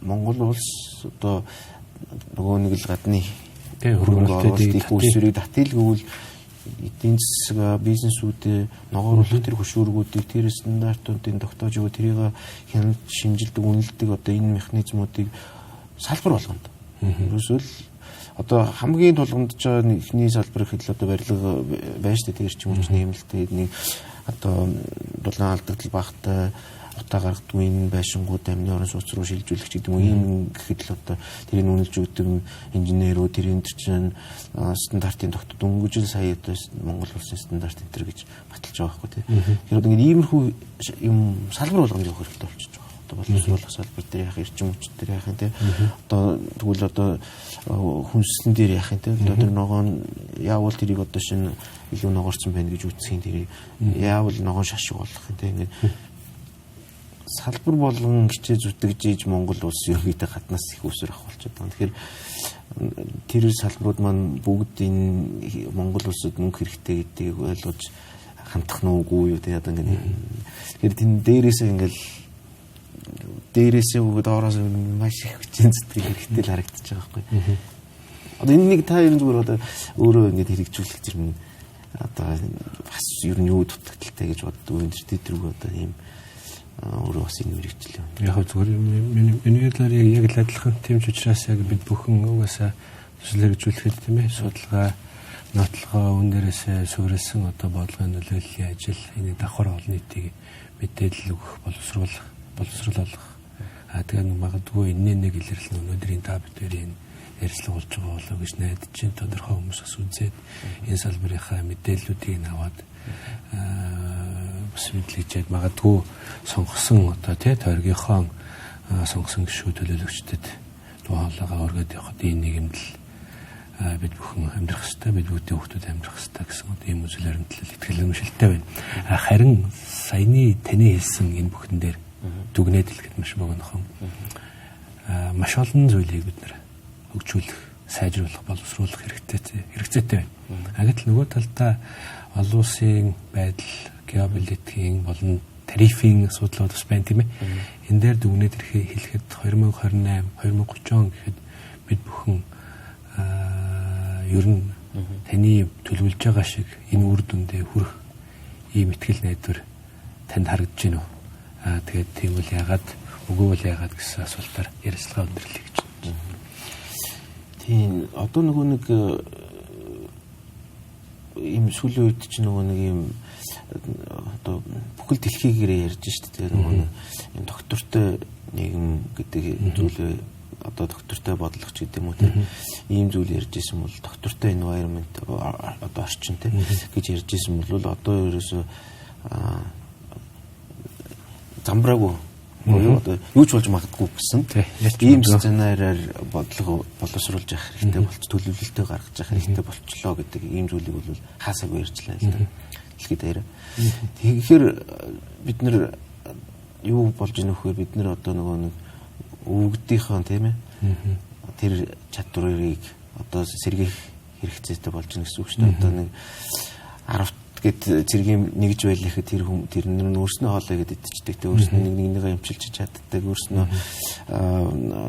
Монгол улс одоо нөгөө нэг л гадны хөрөнгө оруулалт их усрыг татъя гэвэл эдийн засаг бизнесүүдээ ногооруулах тэр хөшүүргүүдийг тэр стандартуудыг тогтоож өгөө тэрийг хяналт шинжилдэг үнэлдэг одоо энэ механизмуудыг салбар болгонд. Ерөөсөө л одоо хамгийн тулгамдж байгаа эхний салбар гэхэд л одоо барилга байна шүү дээ. Тэр эрчим хүчний хэмнэлттэй нэг одоо дулаан алдагдал багтай утаа гаргадгүй энэ байшингууд амны орон сууц руу шилжүүлэх гэдэг юм ийм гэхэд л одоо тэрийг үнэлж өгдөг инженерүүд тэрийн чинь стандартын тогтод дөнгөж л сая одоо Монгол улсын стандарт энэ төр гэж баталж байгаа байхгүй тий. Тэгэхээр одоо ингээд иймэрхүү юм салбар болгонд явах хэрэгтэй болчихж байгаа. Одоо боловсруулах салбар дээр яах, эрчим хүч дээр яах юм тий. Одоо тэгвэл одоо хүнслэн дээр яах юм тий. Одоо тэр ногоон яавал тэрийг одоо шинэ илүү ногоорсон байна гэж үзэх юм тэрийг яавал ногоон шашиг болох юм тий. Ингээд салбар болгон хичээ зүтгэж ийж Монгол улс ерөнхийдөө гаднаас их усэр авах болчиход байгаа. Тэгэхээр тэр салбарууд маань бүгд энэ Монгол улсад мөнгө хэрэгтэй гэдгийг ойлгож хандах нь үгүй юу тий одоо ингээд. Тэгэхээр тэн дээрээсээ ингээд дээрээсээ өгөөд доороос маш их хүчин зүтгэх хэрэгтэй л харагдаж байгаа байхгүй. Одоо энэ нэг та ер нь зүгээр одоо өөрөө ингээд хэрэгжүүлэх зэрэг одоо бас ер нь юу дутагдaltaй гэж боддог юм тэр тэргүй одоо ийм өөрөө бас энэ мэрэгчлээ. Яг зүгээр миний бодлоор яг л адилхан тийм ч учраас яг бид бүхэн угаасаа төсөл хэрэгжүүлэхэд тийм судалгаа, нотлогоо үн дээрээсээ суурилсан одоо бодлогын нөлөөллийн ажил энэ давхар олон нийтийг мэдээлэл өгөх, боловсруул олгох. Тэгээ магадгүй энэний нэг илэрлэл нь өнөөдрийн та бүдэрийн ярилцлага болж байгаа болоо гэж найдаж чинь тодорхой хүмүүс бас үзээд энэ салбарынхаа мэдээллүүдийг нь аваад бас мэдлэгчээд магадгүй сонгосон одоо тий тойргийнхоо сонгосон гишүүд төлөөлөгчдөд дуу хоолойгоо өргөд явахад энэ нийгэмд л бид бүхэн амьдрах ёстой, бид бүгдийн хүүхдүүд амьдрах ёстой гэсэн одоо ийм үзэл баримтлал итгэл үнэмшилтэй байна. Харин саяны таны хэлсэн энэ бүхэн дээр дүгнээд хэлэхэд маш богинохон маш олон зүйлийг бид нэр хөгжүүлэх, сайжруулах, боловсруулах хэрэгцээтэй байна. Гэтэл нөгөө талдаа Олон улсын байдал, геополитикийн болон тарифын асуудлууд бас байна, тийм ээ. Энэ дээр дүгнээд ирэхээ хэлэхэд 2028, 2030 он гэхэд бид бүхэн ер нь таны төлөвлөж байгаа шиг энэ үр дүндээ хүрэх ийм итгэл найдвар танд харагдаж байна уу? Тэгээд тийм үл яагаад, үгүй бол яагаад гэсэн асуултаар ярилцлага өндөрлөе гэж байна. Тийм, одоо нөгөө нэг ийм сүүлийн үед чинь нөгөө нэг ийм одоо бүхэл дэлхийгээрээ ярьж шít. Тэгээ нөгөө нэг ийм доктортой нийгэм гэдэг зүйлээ одоо доктортой бодлого ч гэдэг юм уу, тийм ийм зүйл ярьж исэн бол доктортой environment одоо орчин тийм гэж ярьж исэн бол одоо ерөөсөө замбраагүй буюу одоо юу ч болж магадгүй гэсэн ийм сценараар бодлого боловсруулж явах хэрэгтэй болч төлөвлөлтөө гаргаж явах хэрэгтэй болчлоо гэдэг ийм зүйлийг бол хаасаагүй ярьжлаа л да. Дэлхийд даяар. Тэгэхээр бид нэр юу болж ийнө вэхээр бид нэр одоо нөгөө нэг өвгдийнхээ, тийм ээ, тэр чадварыг одоо сэргээх хэрэгцээтэй болж ийнэ гэсэн үг шүү дээ. Одоо нэг 10 гэд цэргийн нэгж байлаа тэр хүм тэр нь өөрснөө хоолой гэд идчихдэг, тэ өөрснөө нэг нэгнийгээ эмчилж чаддаг, өөрснөө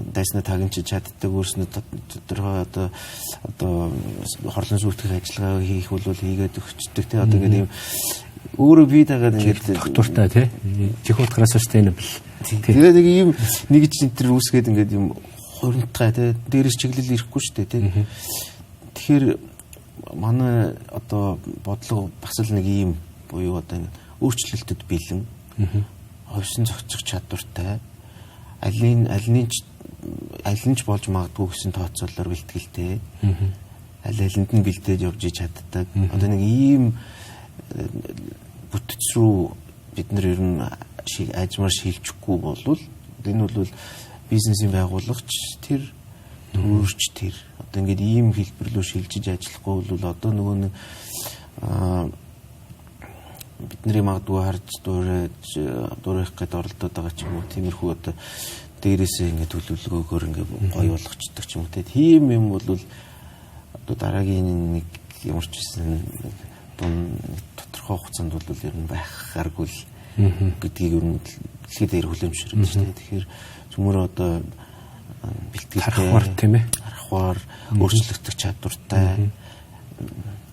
дайснаа тагнчиж чаддаг, өөрснөө тодорхой одоо хорлон сүйтгэх ажиллагаа хийх бол хийгээд өгчдөг, тэ одоо ингээд ийм өөрөө бие дагаад ингээд доктортай, тий, чих утгараас sustainable. Тэгээд нэг ийм нэгж энэ төр үүсгээд ингээд ийм хуримтгай, тэ дээрээс чиглэл ирэхгүй шүү дээ, тий. Тэгэхээр манай одоо бодлого бас л нэг ийм буюу одоо ингэ өөрчлөлтөд бэлэн, ховсон зохицох чадвартай, алин алины аль нь ч болж магадгүй гэсэн тооцоололоор бэлтгэлтэй, аль алинд нь бэлдээд явж чаддаг. Одоо нэг ийм бүтэц рүү бид нар ер нь ажмаар шилжихгүй болвол энэ бол бизнесийн байгуулагч тэр төрч тэр одоо ингээд ийм хэлбэр рүү шилжиж ажиллахгүй бол одоо нөгөө нэг бидний магадгүй харж дуурайх гээд оролдоод байгаа ч юм уу, тиймэрхүү одоо дээрээсээ ингээд төлөвлөгөөгөөр ингээд гоё болгочдөг ч юм уу, тийм юм бол одоо дараагийн нэг ямар ч байсан нэг тодорхой хугацаанд бол ер нь байх гаргүй л гэдгийг ер нь дэлхийд дээр хүлээн зөвшөөрöd шүү дээ. Тэгэхээр цөмөр одоо бэлтгэлтэй харахвар, тийм ээ, харахвар өөрчлөгдөх чадвартай,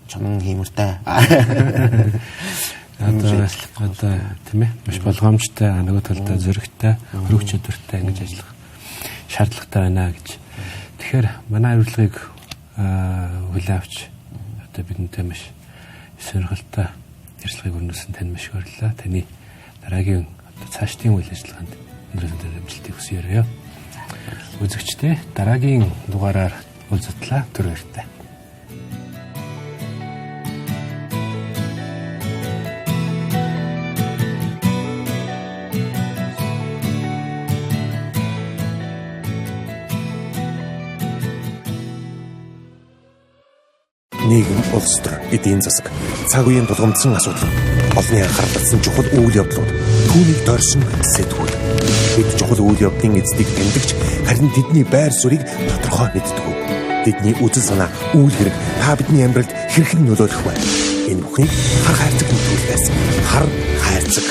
чонон хиймэртэй одоо тийм ээ, маш болгоомжтой, нөгөө талдаа зөрөгтэй, хөрөх чадвартай ингэж ажиллах шаардлагатай байна гэж. Тэгэхээр манай хариуцлагыг хүлээн авч одоо бидэнтэй маш сонирхолтой ярилцлагыг өрнүүлсэн танд маш их баярлалаа. Таны дараагийн одоо цаашдын үйл ажиллагаанд өндөр өндөр амжилтыг хүсье. Үзэгчдээ дараагийн дугаараар уулзтлаа. Түр баяртай. Нийгэм, улс төр, эдийн засаг, цаг үеийн тулгамдсан асуудал, олонний анхаарал татсан чухал үйл явдлууд, түүнийг дорсон сэтгүүл. Бид чухал үйл явдлын эздийг таньдагч, харин тэдний байр суурийг тодорхой мэддэг. Тэдний үзэл санаа, үйл хэрэг та бидний амьдралд хэрхэн нөлөөлөх вэ? Энэ бүхнийг хар хайрцаг нэвтрүүлгээс хар хайрцаг.